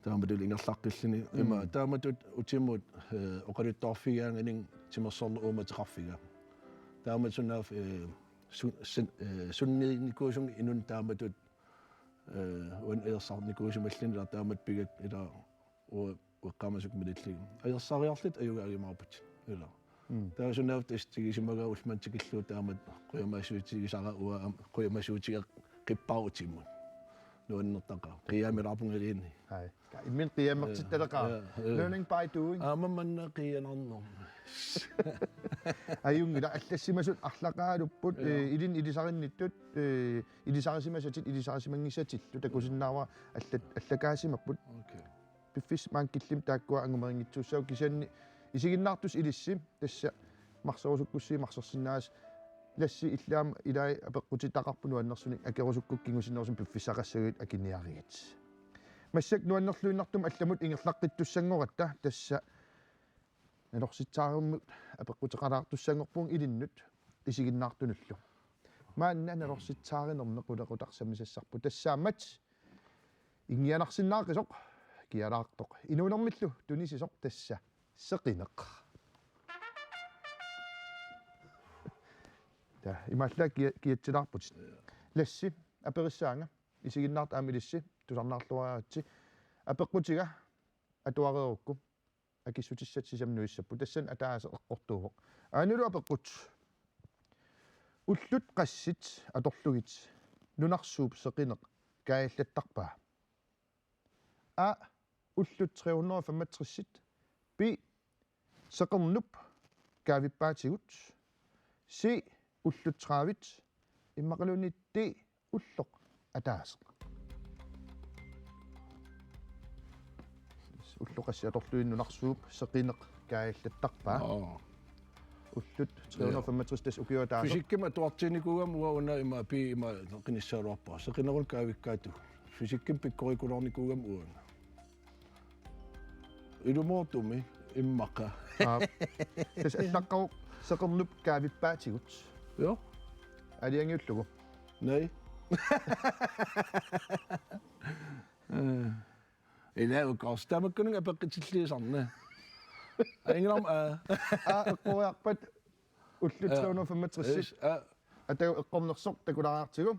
taamatullu ingerlaqqilluni. Ima, mm, taamatut utimut, eh, oqaluttuarfigigaanganinga timersorneq uummateqarfiga. Taamatut sunaaffa, eh, su-, sin-, eh, sunniinikuusunga inunnik taamatut, eh, uani ersarnikuusimalluni, ila taamatut pigakku, ila uanga eqqaamasukka malillugit. Ajorsariarluta ajugaagimaarputit. Ila. Mm. Taava sunaaffa tassa tigisimagaa ullumimut tikillugu taamatut qujamaassutigisara uanga aamma qujamaassuteqqippara utimut. Nuannertaqaaq. Qiiaamilaarpunga iliinni. Ai. Imminut qiiamertittalaqaaq. Ja, ja. Learning by doing. Aamma manna qiianarnermi. Ajunngilaq, allassimasut arlaqaalupput, ja, eh, ilinnut ilisarinnittut, eh, ilisarisimasatit, ilisarisimanngissatillu takusinnaavara alla-, allakaasimapput. Okay. Piffissaq maani killimi taakkua angumerinngitsuussaaq, kisianni isiginnaartussat ilissi, tassa marserusukkussigit marsersinnaasasi, Lassi, illit aamma ilai apeqqutitaqarput nuannersunik, akerusukkukku kingusinnerusunik piffissaqassagit akiniarigit. Massakkut nuannerluinnartumik allamut ingerlaqqittussanngoratta, tassa nalorsitsaarimut apeqquteqalaartussanngorpugut ilinnut isiginnaartunullu. Maanna nalorsitsaarinermi qulequtaq sammisassarput, tassaammat inngianarsinnaaqisoq kialaartoq, inuunermillu tunisisoq tassa seqineq. Taa, imaallaat kia-, kiatsilaarputit. Lassi, aperissaanga, isiginnaartut aamma ilissi tusarnaarluaritsi. Apeqqutiga atuareerukku akissutissat sisamat nuissapput. Tassani ataaseq eqqortuuvoq. Aanalu apeqqut: Ullut qassit atorlugit nunarsuup seqineq kaajallattarpaa? A: ullut tre hundrede og femogtres. B: seqernup kaavippaatigut. C: ullut tredive. Immaqaluunniit D: ulloq ataaseq. Ullut qassit atorlugit nunarsuup seqineq kaajallattarpaa? Aa. Ullut tre hundrede og femogtres, tassa ukioq ataaseq. Fysikkimik atuartiginikuugama uanga una ima B ima qinissagaluarpara. Seqinerup kaavikkaatigut. Fysikkimik pikkorikulaarnikuugama uanga. Ilumoortumik immaqa. Aap. Tassa allaqqavoq seqernup kaavippaatigut. Joo. Aalajangiullugu. Nej. Eh. Ila ukoorsi tamakkununnga apeqqutilliisarna. Ajunngilaq, aa. Aa, eqqoriarpat ullut, aa, tre hundrede og femogtres. Yes, aa. Atagu eqqornersoq takulaariartigu.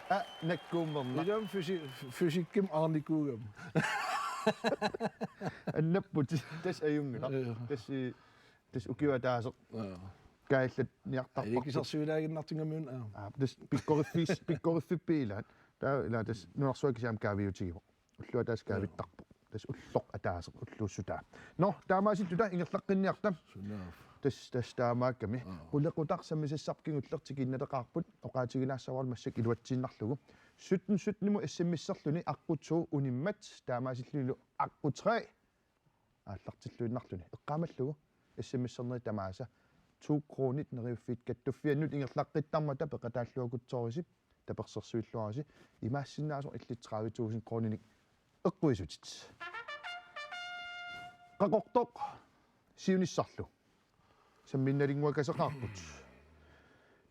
Aa, nakkuummerna. Ilami fysi-, fysikkimik aarnikuugama. Annapput, tassa ajunngilaq. Joo. Tassa, tassa ukioq ataaseq. Joo. Kaajallanniartarparput. Ilikisarsiulaaginnartigamiuk, aa. Aa, tassa pikkoriffis-, pikkoriffipput ilaat. Taava ila tassa nunarsuaq kisianni kaaviutigivoq. Ulloq ataaseq kaavittarpoq. Tassa ulloq ataaseq, ulluussutaa. Nå, taamaasilluta ingerlaqqinniarta. Sunaaffa. Tassa, tassa taamaakkami. Aa. Qulequtaq sammisassarput kingulleq tikiinnaleqaarput, oqaatigilaassavara massakkut iluatsiinnarlugu. Sytten sytten-imut S M S-erluni aqqut to unimmat, taamaasillunilu aqqut tre aallartilluinnarluni. Eqqaamallugu S M S-ernerit tamaasa to kronit Neriuffiit Kattuffiannut ingerlaqqittarmata peqataalluakutsoorisi, tapersersuilluarisi, imaassinnaasoq illit tredive tusind kroninik eqquisutit. Qaqortoq siunissarlu samminnalinnguakaseqaarput.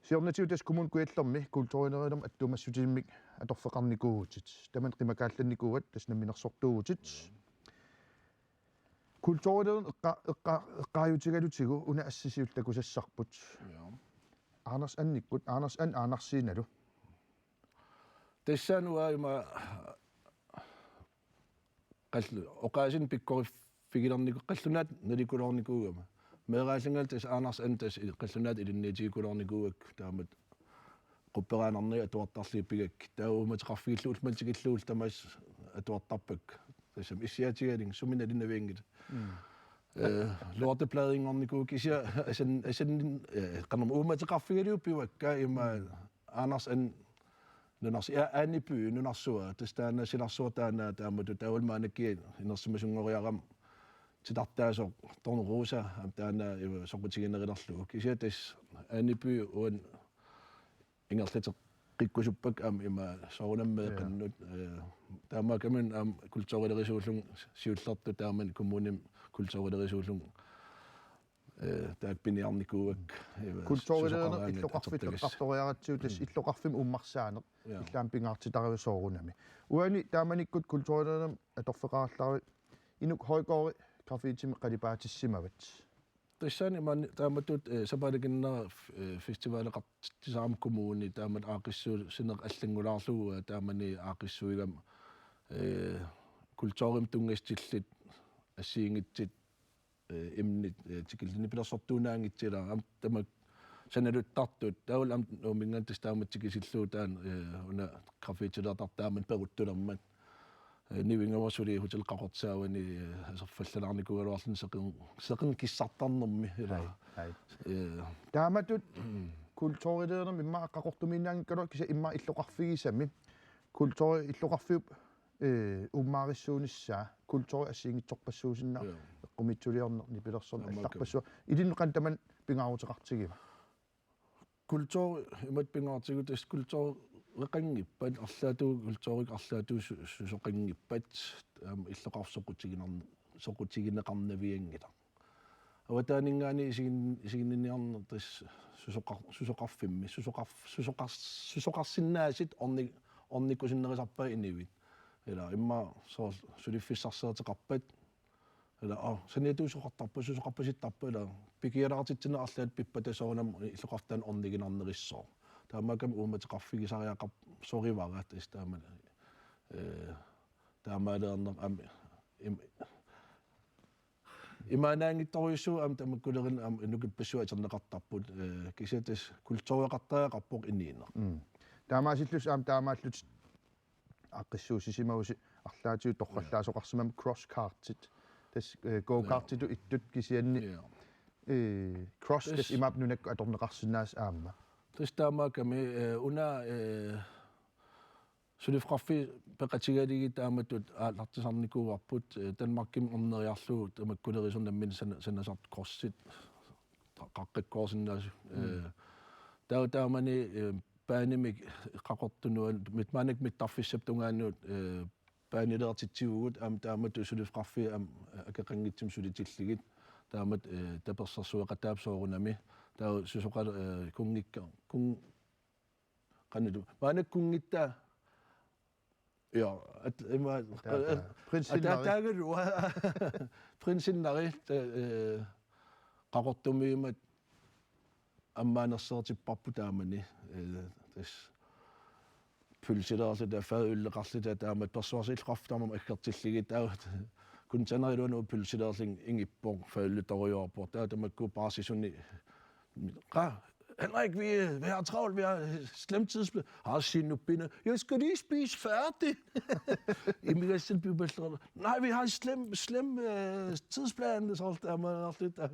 Siornatigut tassa Kommune Kujallermi kulturinerilermi attuumassutilimmik atorfeqarnikuuvutit. Tamanna qimakaallannikuuat, tassa namminersortuuvutit. Kulturilerineq eqqa-, eqqa-, eqqaajutigalutigu una assisiullu takusassarput. Joo. Anders Andikkut, Anders And Andersenalu. Tassaana uanga ima qallu-, oqaasiinik pikkoriffigilerniku-, qallunaatut nalikulaarnikuugama. Meeraallungalu tassa Anders And tassa i-, qallunaatut ilinniutigikulaarnikuugakku taamatut qupperaannarnagit atuartarlugit pigakkit. Taava uummateqarfigillu ullumimut tikillugu tamaasa atuartarpakka. Tassami issiatigalugit sumi nalunavianngilaq. Mm. Eh, lortebladinngornikuuvoq kisianni asan-, asan-, eh, qanormi uummateqarfigalugu pivakka ima. Mm. Anders And nunarsu-, ja, Andy Bye nunarsuaq, tassa taanna silarsuaq taanna taamatut taavalu maannakkut inersimasunngoriarama. titartaasoq Tornerose aamma taanna iva soqutiginerulerlugu. Kisianni tassa Aani By uani ingerlateqqikkusuppakka aamma ima soorunami meeqqannut, eh, taamaakkami aamma kulturilerisuullunga siullertut taamani kommunimi kulturilerisuullunga, eh, taakku piniarnikuuakka, eh, kulturilerneq susoqaraangat illoqarfik atortagassat. Eqqartoriaratsigu tassa illoqarfimmi uummarsaaneq. Ja. Illit aamma pingaartitaralugu soorunami. Uani taamanikkut kulturilernermi atorfeqarallaraluit Inuk Højgaard graffitimi qalipaatissimavat. Tassani maani taamatut, eh, sapaatip akunnera, eh, festivaleqartitsisarami kommuni taamatut aaqqissuussineq allanngulaarlugu, eh, taamani aaqqissuigami, eh, kulturimut tunngassutillit assigiinngitsut, eh, emnit, eh, tikillugu nipilersortuinnaanngitsut ilaa aamma tamakku sanaluttartut taavalu aamma Nuumminngaanniit tassa taamatut tikisillugu taanna, eh, una graffitilertartut taamani peruttulermat. Eh, nivingavarsuuli Hotel Qaqortup saavani, eh, aserfallalaarnikuugaluarluni seqin-, seqineq kissartarnermi ilaa. Ai, ai. Eh. Taamatut kulturilernermi immaqa Qaqortumiinnaanngikkaluarpoq kisianni immaqa illoqarfigisami kulturi illoqarfiup, eh, uummaarissuunissaa kulturi assigiinngitsorpassuusinnaasoq. Ja. Eqqumiitsuliorneq nipilersorneq. Taamaakka. Allarpassuaq. Ilinnut qanoq tamanna pingaaruteqartigiva? Kulturi imatut pingaartigu tassa kultureqanngippat, arlaatigut kulturikkut arlaatigut su-, susoqanngippat, aamma illoqarfik soqutiginar-, soqutigineqarnavianngilaq. Avataaninngaanniit isigin-, isiginninniarneq tassa susoqar-, susoqarfimmi, susoqarf-, susoqars-, susoqarsinnaasut orni-, ornikkusunnerisarpaat inuit. Ilaa immaqa soorlu suliffissarsiorteqarpat, ilaa, aa, saniatigut susoqartarpa, susoqarpasittarpa, ilaa, pikialaartitsineq arlaat pippata soorunami illoqarfiit taanna orniginarnerissooq. Taamaakkami uummateqarfigisariaqarsorivara tassa taama, eh, taamaaliorneq aamma im-, imaannaanngitsorujussuuvoq aamma tamakkuleruni aamma nukippassui atorneqartarput, eh, kisianni tassa kultureqartariaqarpoq inuuneq. Mm. Taamaasillusi aamma taamaallutit aaqqissuussisimavusi arlaatigut torrallaasoqarsimammat cross kartit. Tassa, eh, go-kartitut ittut kisianni, ja, eh, cross tassa, tassa imaappoq nunakkut atorneqarsinnaasoq aamma. Tassa taamaakkami, eh, una, eh, suliffeqarfiit peqatigalugit taamatut aallartisarnikuuarput, eh, Danmarkimi orneriarlugu tamakkulerusut nammineq sana-, sanasartut crossit qa-, qaqqakkoorsinnaasut. Mm. Eh, taava taamani, eh, banemik Qaqortup nuann-, mit-, maannakkut mittarfissap tungaanut, eh, baneliortitsivugut aamma taamatut suliffeqarfiit aamma akeqanngitsumik sulitillugit. Taamatut, eh, tapersersueqataapput soorunami. Taava susoqal-, eh, kunngikka-, kun-, qanoq-, maannakkut kunngittaa. Ja, at-, ima, taava, at-, prinsinneri. Ataataagaluaq. Prinsinneri, ta-, eh, Qaqortumiummat ammaanerseertipparput taamani, eh, tassa pølsilerluta fadølleqarluta taama persuarsiilluarfik taama aggertillugit taava kuntanerilluanut pølsilerlunga ingippoq fadølletorujussuarpoq taava tamakku paarsisunik qa Henrik, vi, vi har travlt, vi har slem tidsplan. Har sine ben. Jeg skal lige spise færdig. Imigassat piupallerama. Nej, vi har en slem, slem, øh, tidsplan. Så holdt jeg mig også lidt der.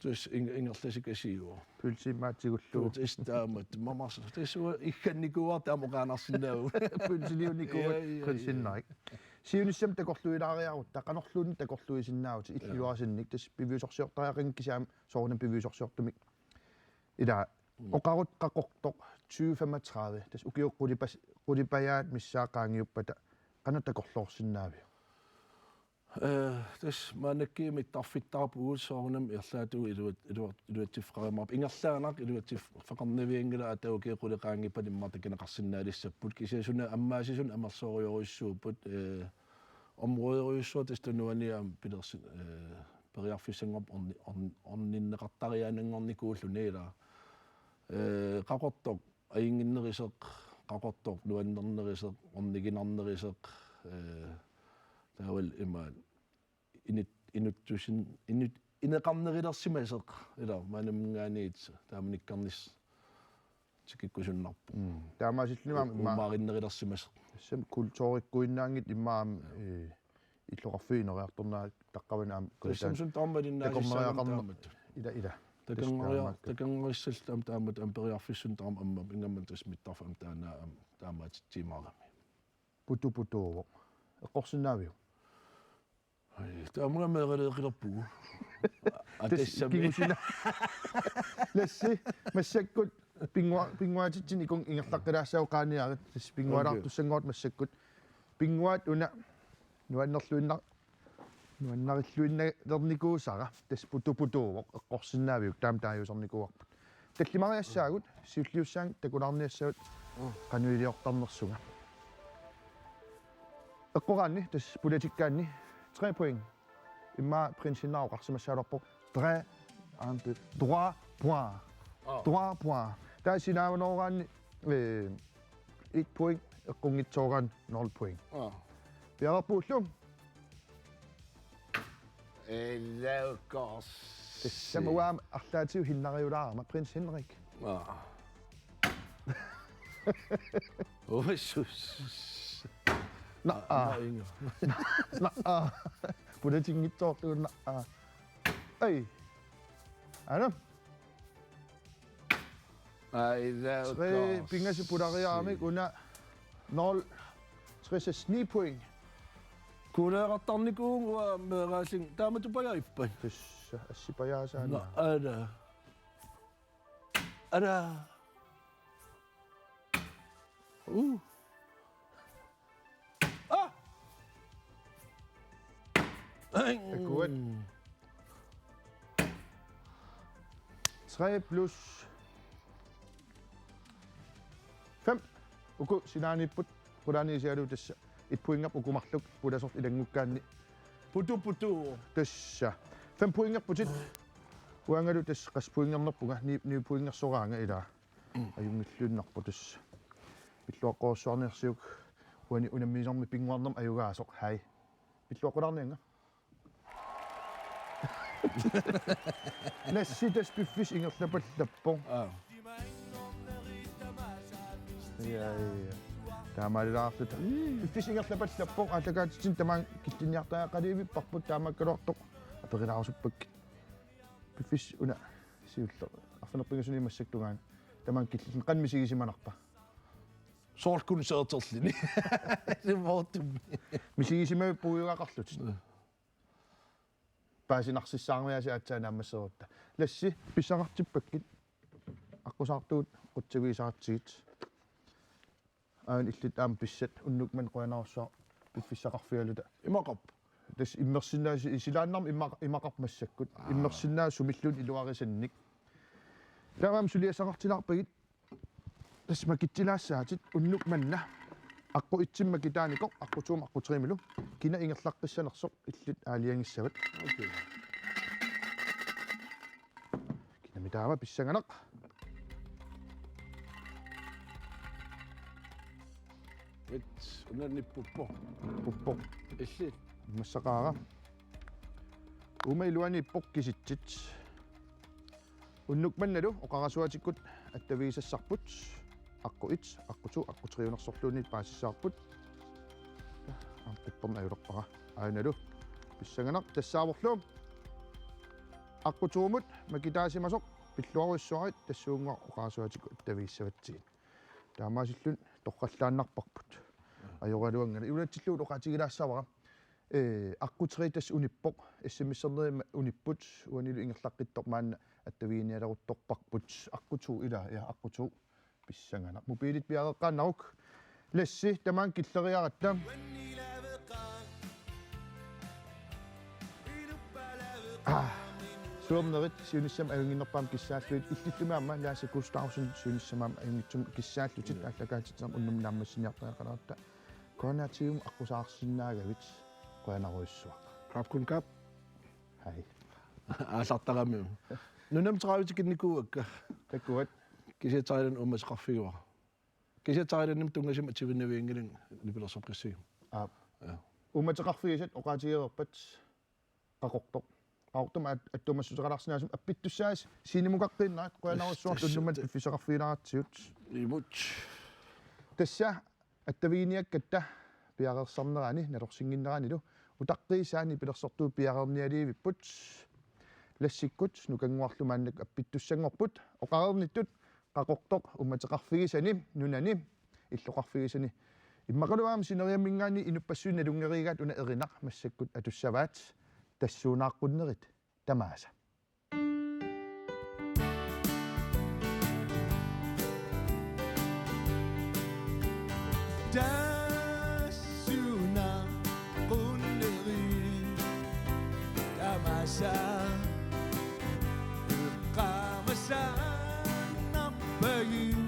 Tassa ing-, ingerlasikasiivoq. Pølsiimmaatsigullugu. Tassa taamatut. Mamarsa. Tassa uanga iggannikuuara taama oqaannarsinnaavugut. Pølsiliunikuuvugut. Ja, ja, ja. Pølsinnarik. Siunissami takorluulaariarutta, qanorluunniit takorluuisinnaavutit, ja, illuarasannik, tassa piviusorsiortariaqanngilaq kisianni soorunami piviusorsiortumik. Ilaa, mm, oqarutta Qaqortoq tyve femogtredive, tassa ukiut qulipas-, qulipajaat missaat qaangiuppata, qanoq takorloorsinnaaviuk? Eh, tassa maannakkut mittarfittaarpugut soorunami arlaatigut iluat-, iluat-, iluatsiffeqarumaarpoq. Ingerlaannaq iluatsiffeqarnavianngilaq, aatsaat ukiut qulit qaangiuppata immaqa takuneqarsinnaalissapput. Kisianni suna ammaasisut amerlasoorujussuupput, eh, områderujussuaq tassa tunuani aamma pilersi-, eh, periarfissanngorpoq orni-, orn-, orninneqartariaannanngornikuulluni ilaa. Eh, Qaqortoq ajunnginnerusoq, Qaqortoq nuannernerusoq, orniginarnerusoq, eh, taavalu imaat inut-, inuttusin-, inut-, ineqarnerulersimasoq, ilaa, maaninngaanniit taamanikkarnis tikikkusunnarpoq. Mm. Taamaasilluni aamma immaqa uummaarinnerulersimasoq. Tassami kulturikkuinnaanngitsut immaqa aamma, ja, eh, illoqarfiup ineriartornera taqqavani aamma tassami suna tamarmi malinnaasissaagami takornariaqarneq taamatut. Ila, ila. Takornaria-, tassa taamaakka. Takornarissalluta aamma taamatut aamma periarfissunik taama aamma ingammik tassa mittarfik aamma taanna aamma taamaatitsiumaarami. Putu putuuvoq. Eqqorsinnaaviuk? Ai, taamaammat meeraleeqilerpugut. Tassa atessammi. Kingusina. Lassi, massakkut pinnguaa-, pinnguaatitsinni uku ingerlaqqilaassaagut qaaniarit. Tassa pinnguaalaartussanngorput massakkut. Pinnguaat una nuannerluinna-, nuannarilluinnalernikuusara. Tassa putu putuuvoq eqqorsinnaaviuk taama taaguusarnikuuarput. Tallimariassaagut, siulliussaanngilaq takulaarniassavat qanoq iliortarnersunga. Eqqoraanni, tassa pulatikkaanni, tre point. Immaqa prinsinnaq oqarsimassagaluarpoq, tre, ante, trois points. Aa. Trois points. Taava sinaavunooraanni, eh, et point, eqqunngitsooraanni nul point. Aa. Piareerpugullu? Elaukoors. Tassami uanga arlaatigut hinnariulaarama, Prins Henrik. Aa. Uissus. Naa. Naa, inga. Naa. Pulatinngitsoorlugu naa. Ai. Aana. Ai, elaukoors. Tre, pingasut pulariaramik una nul. Tres, ni point. Kuuleeqartarnikuuvunga uanga meeraallunga. Taamatut pajaippat? Tassa, assipajaasaana. Naa, aana. Aana. Uh. Ah! Akkuat. Tre plus fem. Uku sinaaniipput, qulaaniit isigalugu tassa. Et pointerput uku marluk, pulasoq ilanngukkaanni. Putu putu. Tassa. Fem pointerputit. Uangalu tassa qassit pointernerpunga, ni, ni pointersoraanga ilaa. Ajunngilluinnarpoq tassa. Pilluaqqorujussuarniarsiuk uani unammisarmi pinnguarnermi ajugaasoq. Hai. Pilluaqqulaarnianga. Lassi tassa piffissaq ingerlapallappoq. Aa. Ja, ja, ja. Taamaalilaarluta. Piffissaq ingerlapallappoq, aallakaatitsinni tamaanga killinniartariaqaliivipparput taamaakkaluartoq. Aperilaarusuppakka. Piffissaq una siulleq. Arfineq-pingasuniit massakkut tungaanut. Tamaanga killilluni qanoq misigisimanarpa? Soorlu koncerterluni. Sivoortummi. Misigisimavippoq ujugaqarlutit. Mm. Paasinarsissaarniaritsi aatsaat naammassereerutta. Lassi, pissaqartippakkit. Aqqusaartugut qutsavigisaratsigit. Aana illit aamma pissat, unnuk manna qujanarsuaq piffissaqarfigaluta. Imaqarpa? Tassa immersinnaasut, isilaannarmi imaq-, imaqarpoq massakkut. Aa. Immersinnaasut sumilluunniit iluarisannik. Taamaammat suliassaqartilaarpagit. Tassa makitsilaassaatit unnuk manna. Aqqut etsimut makitaanikoq, aqqut toomut, aqqut tremilu. Kina ingerlaqqissanersoq illit aalajangissavat. Okay. Kinami taava, pissanganaq. Et, una nippuppoq. Nippuppoq. Illit. Ammassaqaara. Uuma iluaniippoq, kisitsit. Unnuk mannalu oqarasuatikkut attavigisassarput. Aqqut et, aqqut to, aqqut tre-unersorluunniit paasissavarput. Aamma qupperneq ajulerpara. Aanalu. Pissanganaq, tassaavorlu. Aqqut toomut makitaasimasoq pilluarujussuarit tassuunngooq oqarasuatikkut attavigissavatsigit. Taamaasilluni torrallaannarparput. Ajoraluanngilaq. Iluatsillugu oqaatigilaassavara. Ee, aqqut tre tassa unippoq. S M S-ernerit unipput. Uanilu ingerlaqqittoq maanna attaviginialeruttorparput. Aqqut to ilaa, ja, aqqut to. Pissanganaq. Mobilit piareeqqaannaruk. Lassi, tamaanga killeriaratta. Aa, suernerit siunissami ajunnginnerpaamik kissaallugit, illillumi aamma Lasse Gustavsen siunissami aamma ajunngitsumik kissaallutit, aa, aallakaatitsinermi unnummut naammassiniartariaqalaaratta. Qujanaq Tigum, aqqusaarsinnaagavit, qujanarujussuaq. Kap kun kap. Hai. Aallartarami. Nunami tredive tikinnikuuakka. Takkuat. Kisianni Thailand uummateqarfigaara. Kisianni Thailandimi tunngasumik atuivinnavianngilanga nipilersoqqissaguma. Aap. Ja. Uummateqarfigisat oqaatigereerpat Qaqortoq. Qaqortumi at-, attuumassuteqalaarsinnaasumik appittussaasi scenemukaqqinnaat, qujanarujussuaq. Tassa, tassa, unnummut piffissaqarfigilaaratsigut. Imut. Tassa attaviginiakkatta piareersarnerani, nalorsinnginneranilu, utaqqiisaani nipilersortuut piareernialiivipput. Lassikkut Nukannguarlu maannakkut appittussanngorput. Oqareernittut Qaqortoq uummateqarfigisani nunani illoqarfigisani Immaqalu aamma sineriamminngaanniit inuppassuit nalunngereegaat una Erinaq massakkut atussavaat. Tassuunaaqqunerit tamaasa. Tassuunaaqqunerit tamaasa eqqaamasaannarpagit.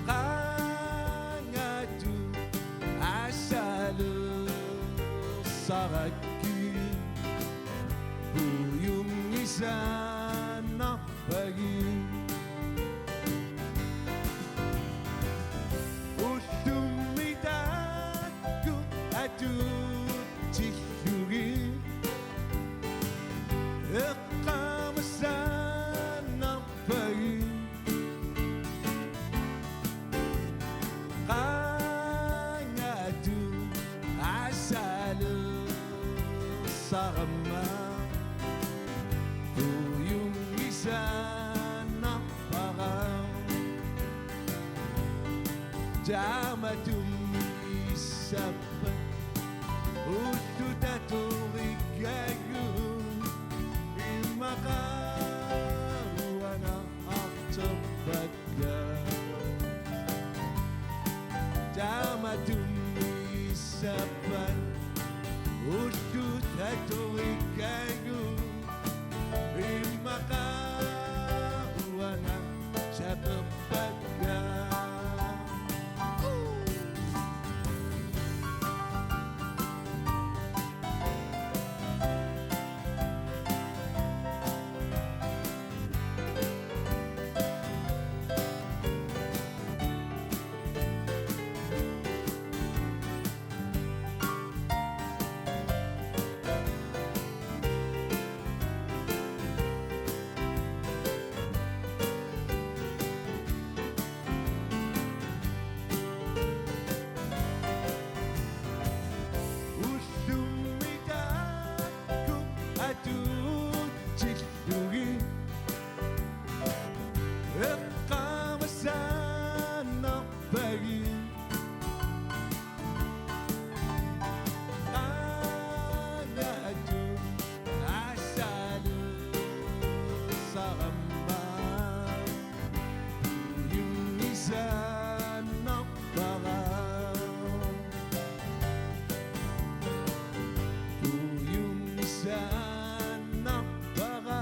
Qaangatut aasaalersarakku puiunngisaannarpagit. Ullumi taakku atuutsillugit eqqaamasaannarpagit. Qaangatut aasaalersaramma puiunngisaannarpara. Taamatut issappat ullut atorikkaagut immaqa uanga artorpakka. Taamatut issappat ullut atorikkaagut immaqa uanga saperpakka. Ullumi taakku atuutsillugit eqqaamasaannarpagit. Qaangatut aasaalersaramma puiunngisaannarpara. Puiunngisaannarpara.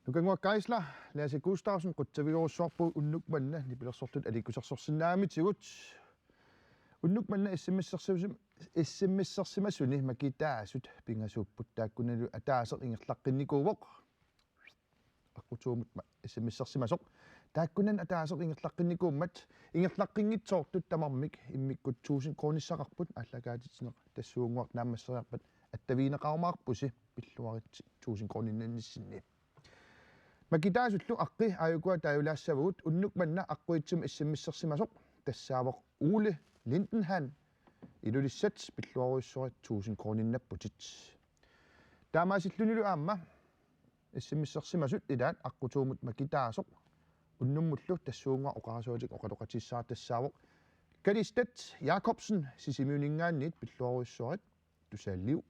Nukannguaq Geisler, Lasse Gustafsson qutsavigerussuarpugut unnuk manna nipilersortut aliikkusersorsinnaamitigut. Unnuk manna S M S-ersimasum-, S M S-ersimasuni makitaasut pingasuupput, taakkunalu ataaseq ingerlaqqinnikuuvoq. Aqqutuumut ma-, S M S-ersimasoq. Taakkunani ataaseq ingerlaqqinnikuummat ingerlaqqinngitsoortut tamarmik immikkut tusind koruunissaqarput, aallakaatitsineq tassuunnguaq naammasseriarpat attavigineqarumaarpusi, pilluaritsi tusind koruuninnannissinni. Makitaasullu aqqi aajukua taajulaassavagut, unnuk manna aqquitsumik S M S-ersimasoq tassaavoq Ole Lindenhan Ilulissat, pilluarujussuarit tusind koruuninnapputit. Taamaasillunilu aamma S M S-ersimasut ilaat aqqutuumut makitaasoq unnummullu tassuunnguaq oqarasuatik oqaloqatigissavat, tassaavoq Kalistat Jakobsen Sisimiuninngaanniit, pilluarujussuarit tusaalliu.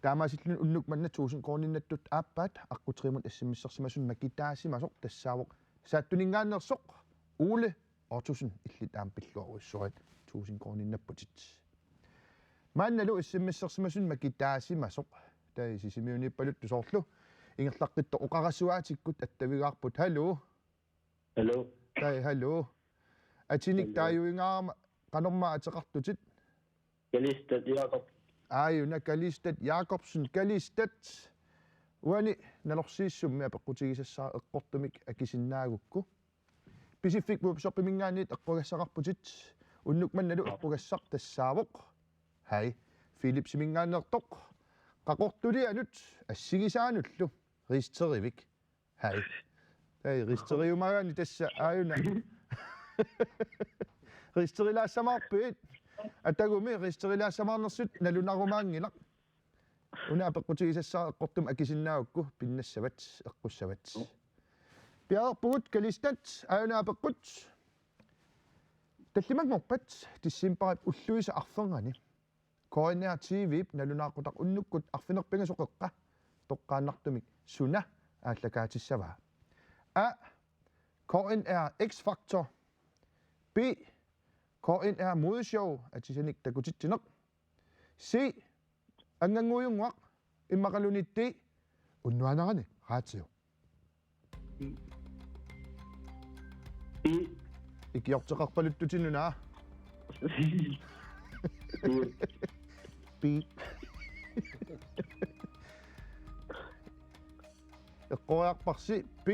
Taamaasilluni unnuk manna tusind koruuninnattut aappaat aqquteqimut S M S-ersimasunut makitaasimasoq tassaavoq Saattuninngaanneersoq Ole Ottosen, illit aamma pilluarujussuarit tusind koruuninnapputit. Maannalu S M S-ersimasunut makitaasimasoq, taava Sisimiuniippaluttoq, soorlu ingerlaqqittoq oqarasuaatikkut attavigaarput. Hallo. Hallo. Taava hallo. Atinik Hallo. Taaguingaarama, qanormaa ateqartutit? Kalistat Jakob. Aajuna Kalistat Jakobsen. Kalistat, Uani nalorsiissummi apeqqutigisassara eqqortumik akisinnaagukku. Pisiffik Webshopiminngaanniit eqqugassaqarputit, unnuk mannalu eqqugassaq tassaavoq. Hej. Philipsiminngaanneertoq. Qaqortulianut assigisaanullu Riisterivik. Hej. Hej, Riisteriumaagaanni tassa aajuna. Riisterilaassamaarpit. Atagumi Riisterilaassamaarnersut nalunarumaanngilaq. Una apeqqutigisassara eqqortumik akisinnaagukku pinnassavat eqqussavat. Piareerpugut Kalistat aajuna apeqqut. Tallimanngorpat decembarip ulluisa arfernganni K N R T V-p nalunaaqutaq unnukkut arfineq-pingasoqeqqa toqqaannartumik suna aallakaatissavaa? A. K N R X Factor. B. K N R Modeshow atisanik takutitsineq. C. Anngannguujunnguaq immaqaluunniit D. Unnuanerani raatsio. B. Ikiorteqarpaluttutit una. B. Eqqoriarparsi B.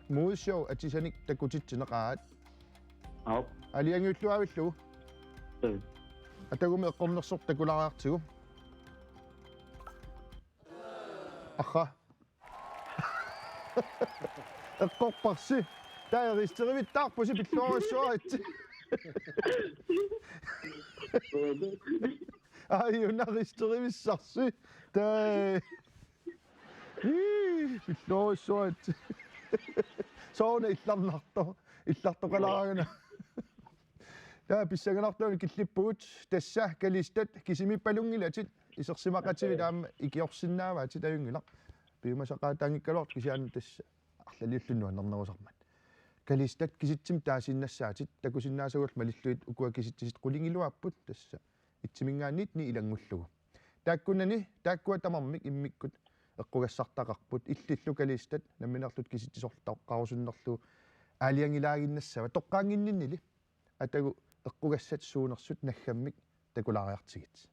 Modeshow atisanik takutitsineqaat. Aap. Aalajangiulluaavillugu. Mm. Atagumi eqqornersoq takulaariartigu. Aha. Eqqorparsi. Taava Riisterivittaarpusi, pilluarujussuaritsi. Aajuna Riisterivissarsi. Taava. Ii, pilluarujussuaritsi. Sooruna illarnartoq. Illartoqalaaraguna. Taava pissanganartuunik killippugut, tassa Kalistat kisimiippalunngilatit, isersimaqativit aamma ikiorsinnaavaatit, ajunngilaq. Piumasaqaataanngikkaluartoq kisianni tassa arlaliullugu nuannernerusarmat. Kalistat kisitsimik taasiinnassaatit, takusinnaasagullu malillugit ukua kisitsisit qulingiluaapput, tassa itsiminngaanniit ni ilanngullugu. Taakkunani, taakkua tamarmik immikkut eqqugassartaqarput, illillu Kalistat nammineerluta kisitsisortoqqarusunnerlugu aalajangilaaginnassavat, toqqaannginninnili. Atagu eqqugassat suunersut naggammik takulaariartigit.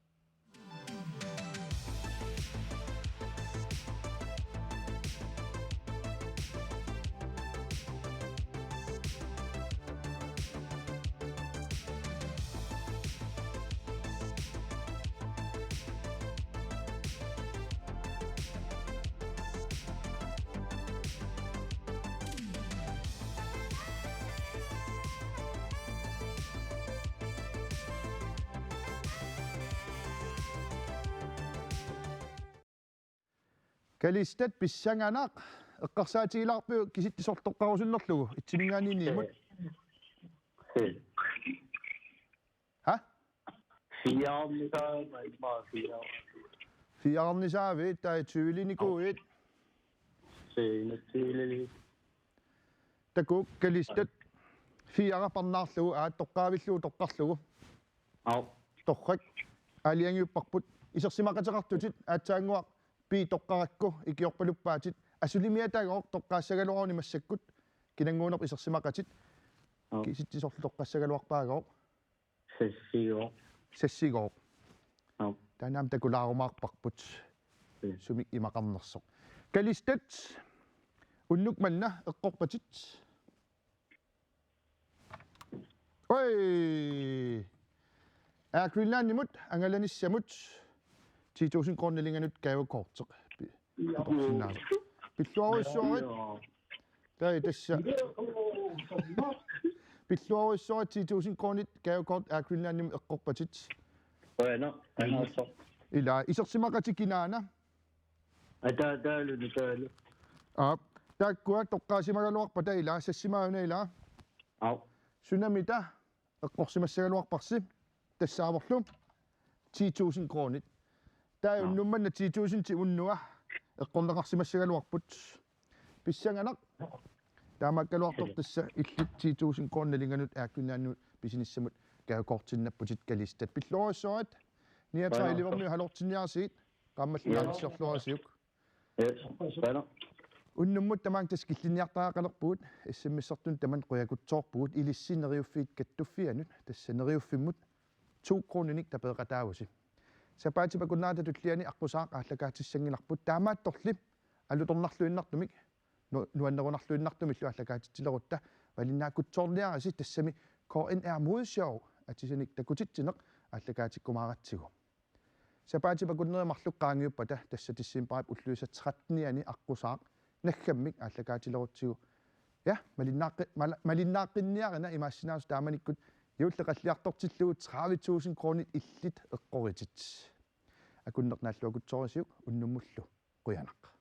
Kalistat, pissanganaq, eqqarsaatigilaarpiuk kisitsisortoqqarusunnerlugu itsiminngaanniit niimut? He. Ha? Firearnisaavi, immaqa fire. Firearnisaavi, taava tyvelinikuuit? Seenatsiilili. Takuuk, Kalistat. Fire parnaarlugu, aat, toqqaavillugu toqqarlugu. Aap. Torrak. Aalajangiupparput. Isersimaqateqartutit, aatsaannguaq B toqqarakku ikiorpaluppaatit. Asulimiitagooq toqqaassagaluaruni massakkut. Kinannguunerput isersimaqatit. Aap. Kisitsisorlu toqqassagaluarpaagooq. Sassigooq. Sassigooq. Aap. Taanna aamma takulaarumaarparput. Mm. Sumik imaqarnersoq. Kalistat, unnuk manna eqqorpatit? Oj! Air Greenlandimut angalanissamut ti tusind kroner nalinganut gavekorti. Pi-, pitorsinnaasoq. Pilluarujussuarit. Taava tassa. Pilluarujussuarit, ti tusind kronit gavekort Air Greenlandimut eqqorpatit. Qujanaq, anaasoq. Ila, isersimaqatit kinaana? Ata, taalu, taalu. Aap, taakkua toqqaassimagaluarpata ila, sassimaana ila? Aap. Sunamita eqqorsimassagaluarparsi, tassaavorlu ti tusind kronit. Taava, aap, unnuk manna ti tusind ti unnua eqqorneqarsimassagaluarput. Pissanganaq. Taamaakkaluartoq tassa illit ti tusind kroner nalinganut Air Greenlandimut pisinissamut gavekortinnapputit Kalistat. Pilluarujussuarit. Niataa, qujanaq, ilivermiut halortinniarsigit. Qaammallu, ja, naanersiorluarisiuk. Ja, qujanaq. Unnummut tamaanga tassa killinniartariaqalerpugut, S M S-ertut tamanna qujakutsoorpugut, ilissi Neriuffiit Kattuffianut, tassa Neriuffimmut to kroninik tapeeqataavusi. Sapaatip akunnerata tulliani aqqusaaq aallakaatissanngilarput, taamaattorli Alutornarluinnartumik, nu-, nuannerunarluinnartumillu aallakaatitsilerutta malinnaakutsoorniarisi, tassami K N R Modeshow atisanik takutitsineq aallakaatikkumaaratsigu. Sapaatip akunneri marluk qaangiuppata, tassa decembarip ulluisa trettenianni aqqusaaq, naggammik aallakaatilerutsigu. Ja, malinnaaqqi-, mala-, malinnaaqqinniarina, imaassinnaasoq taamanikkut juulli qalliartortillugu tredive tusind kronit illit eqqoritit. Akunneq naalluakutsoorisiuk unnummullu. Qujanaq.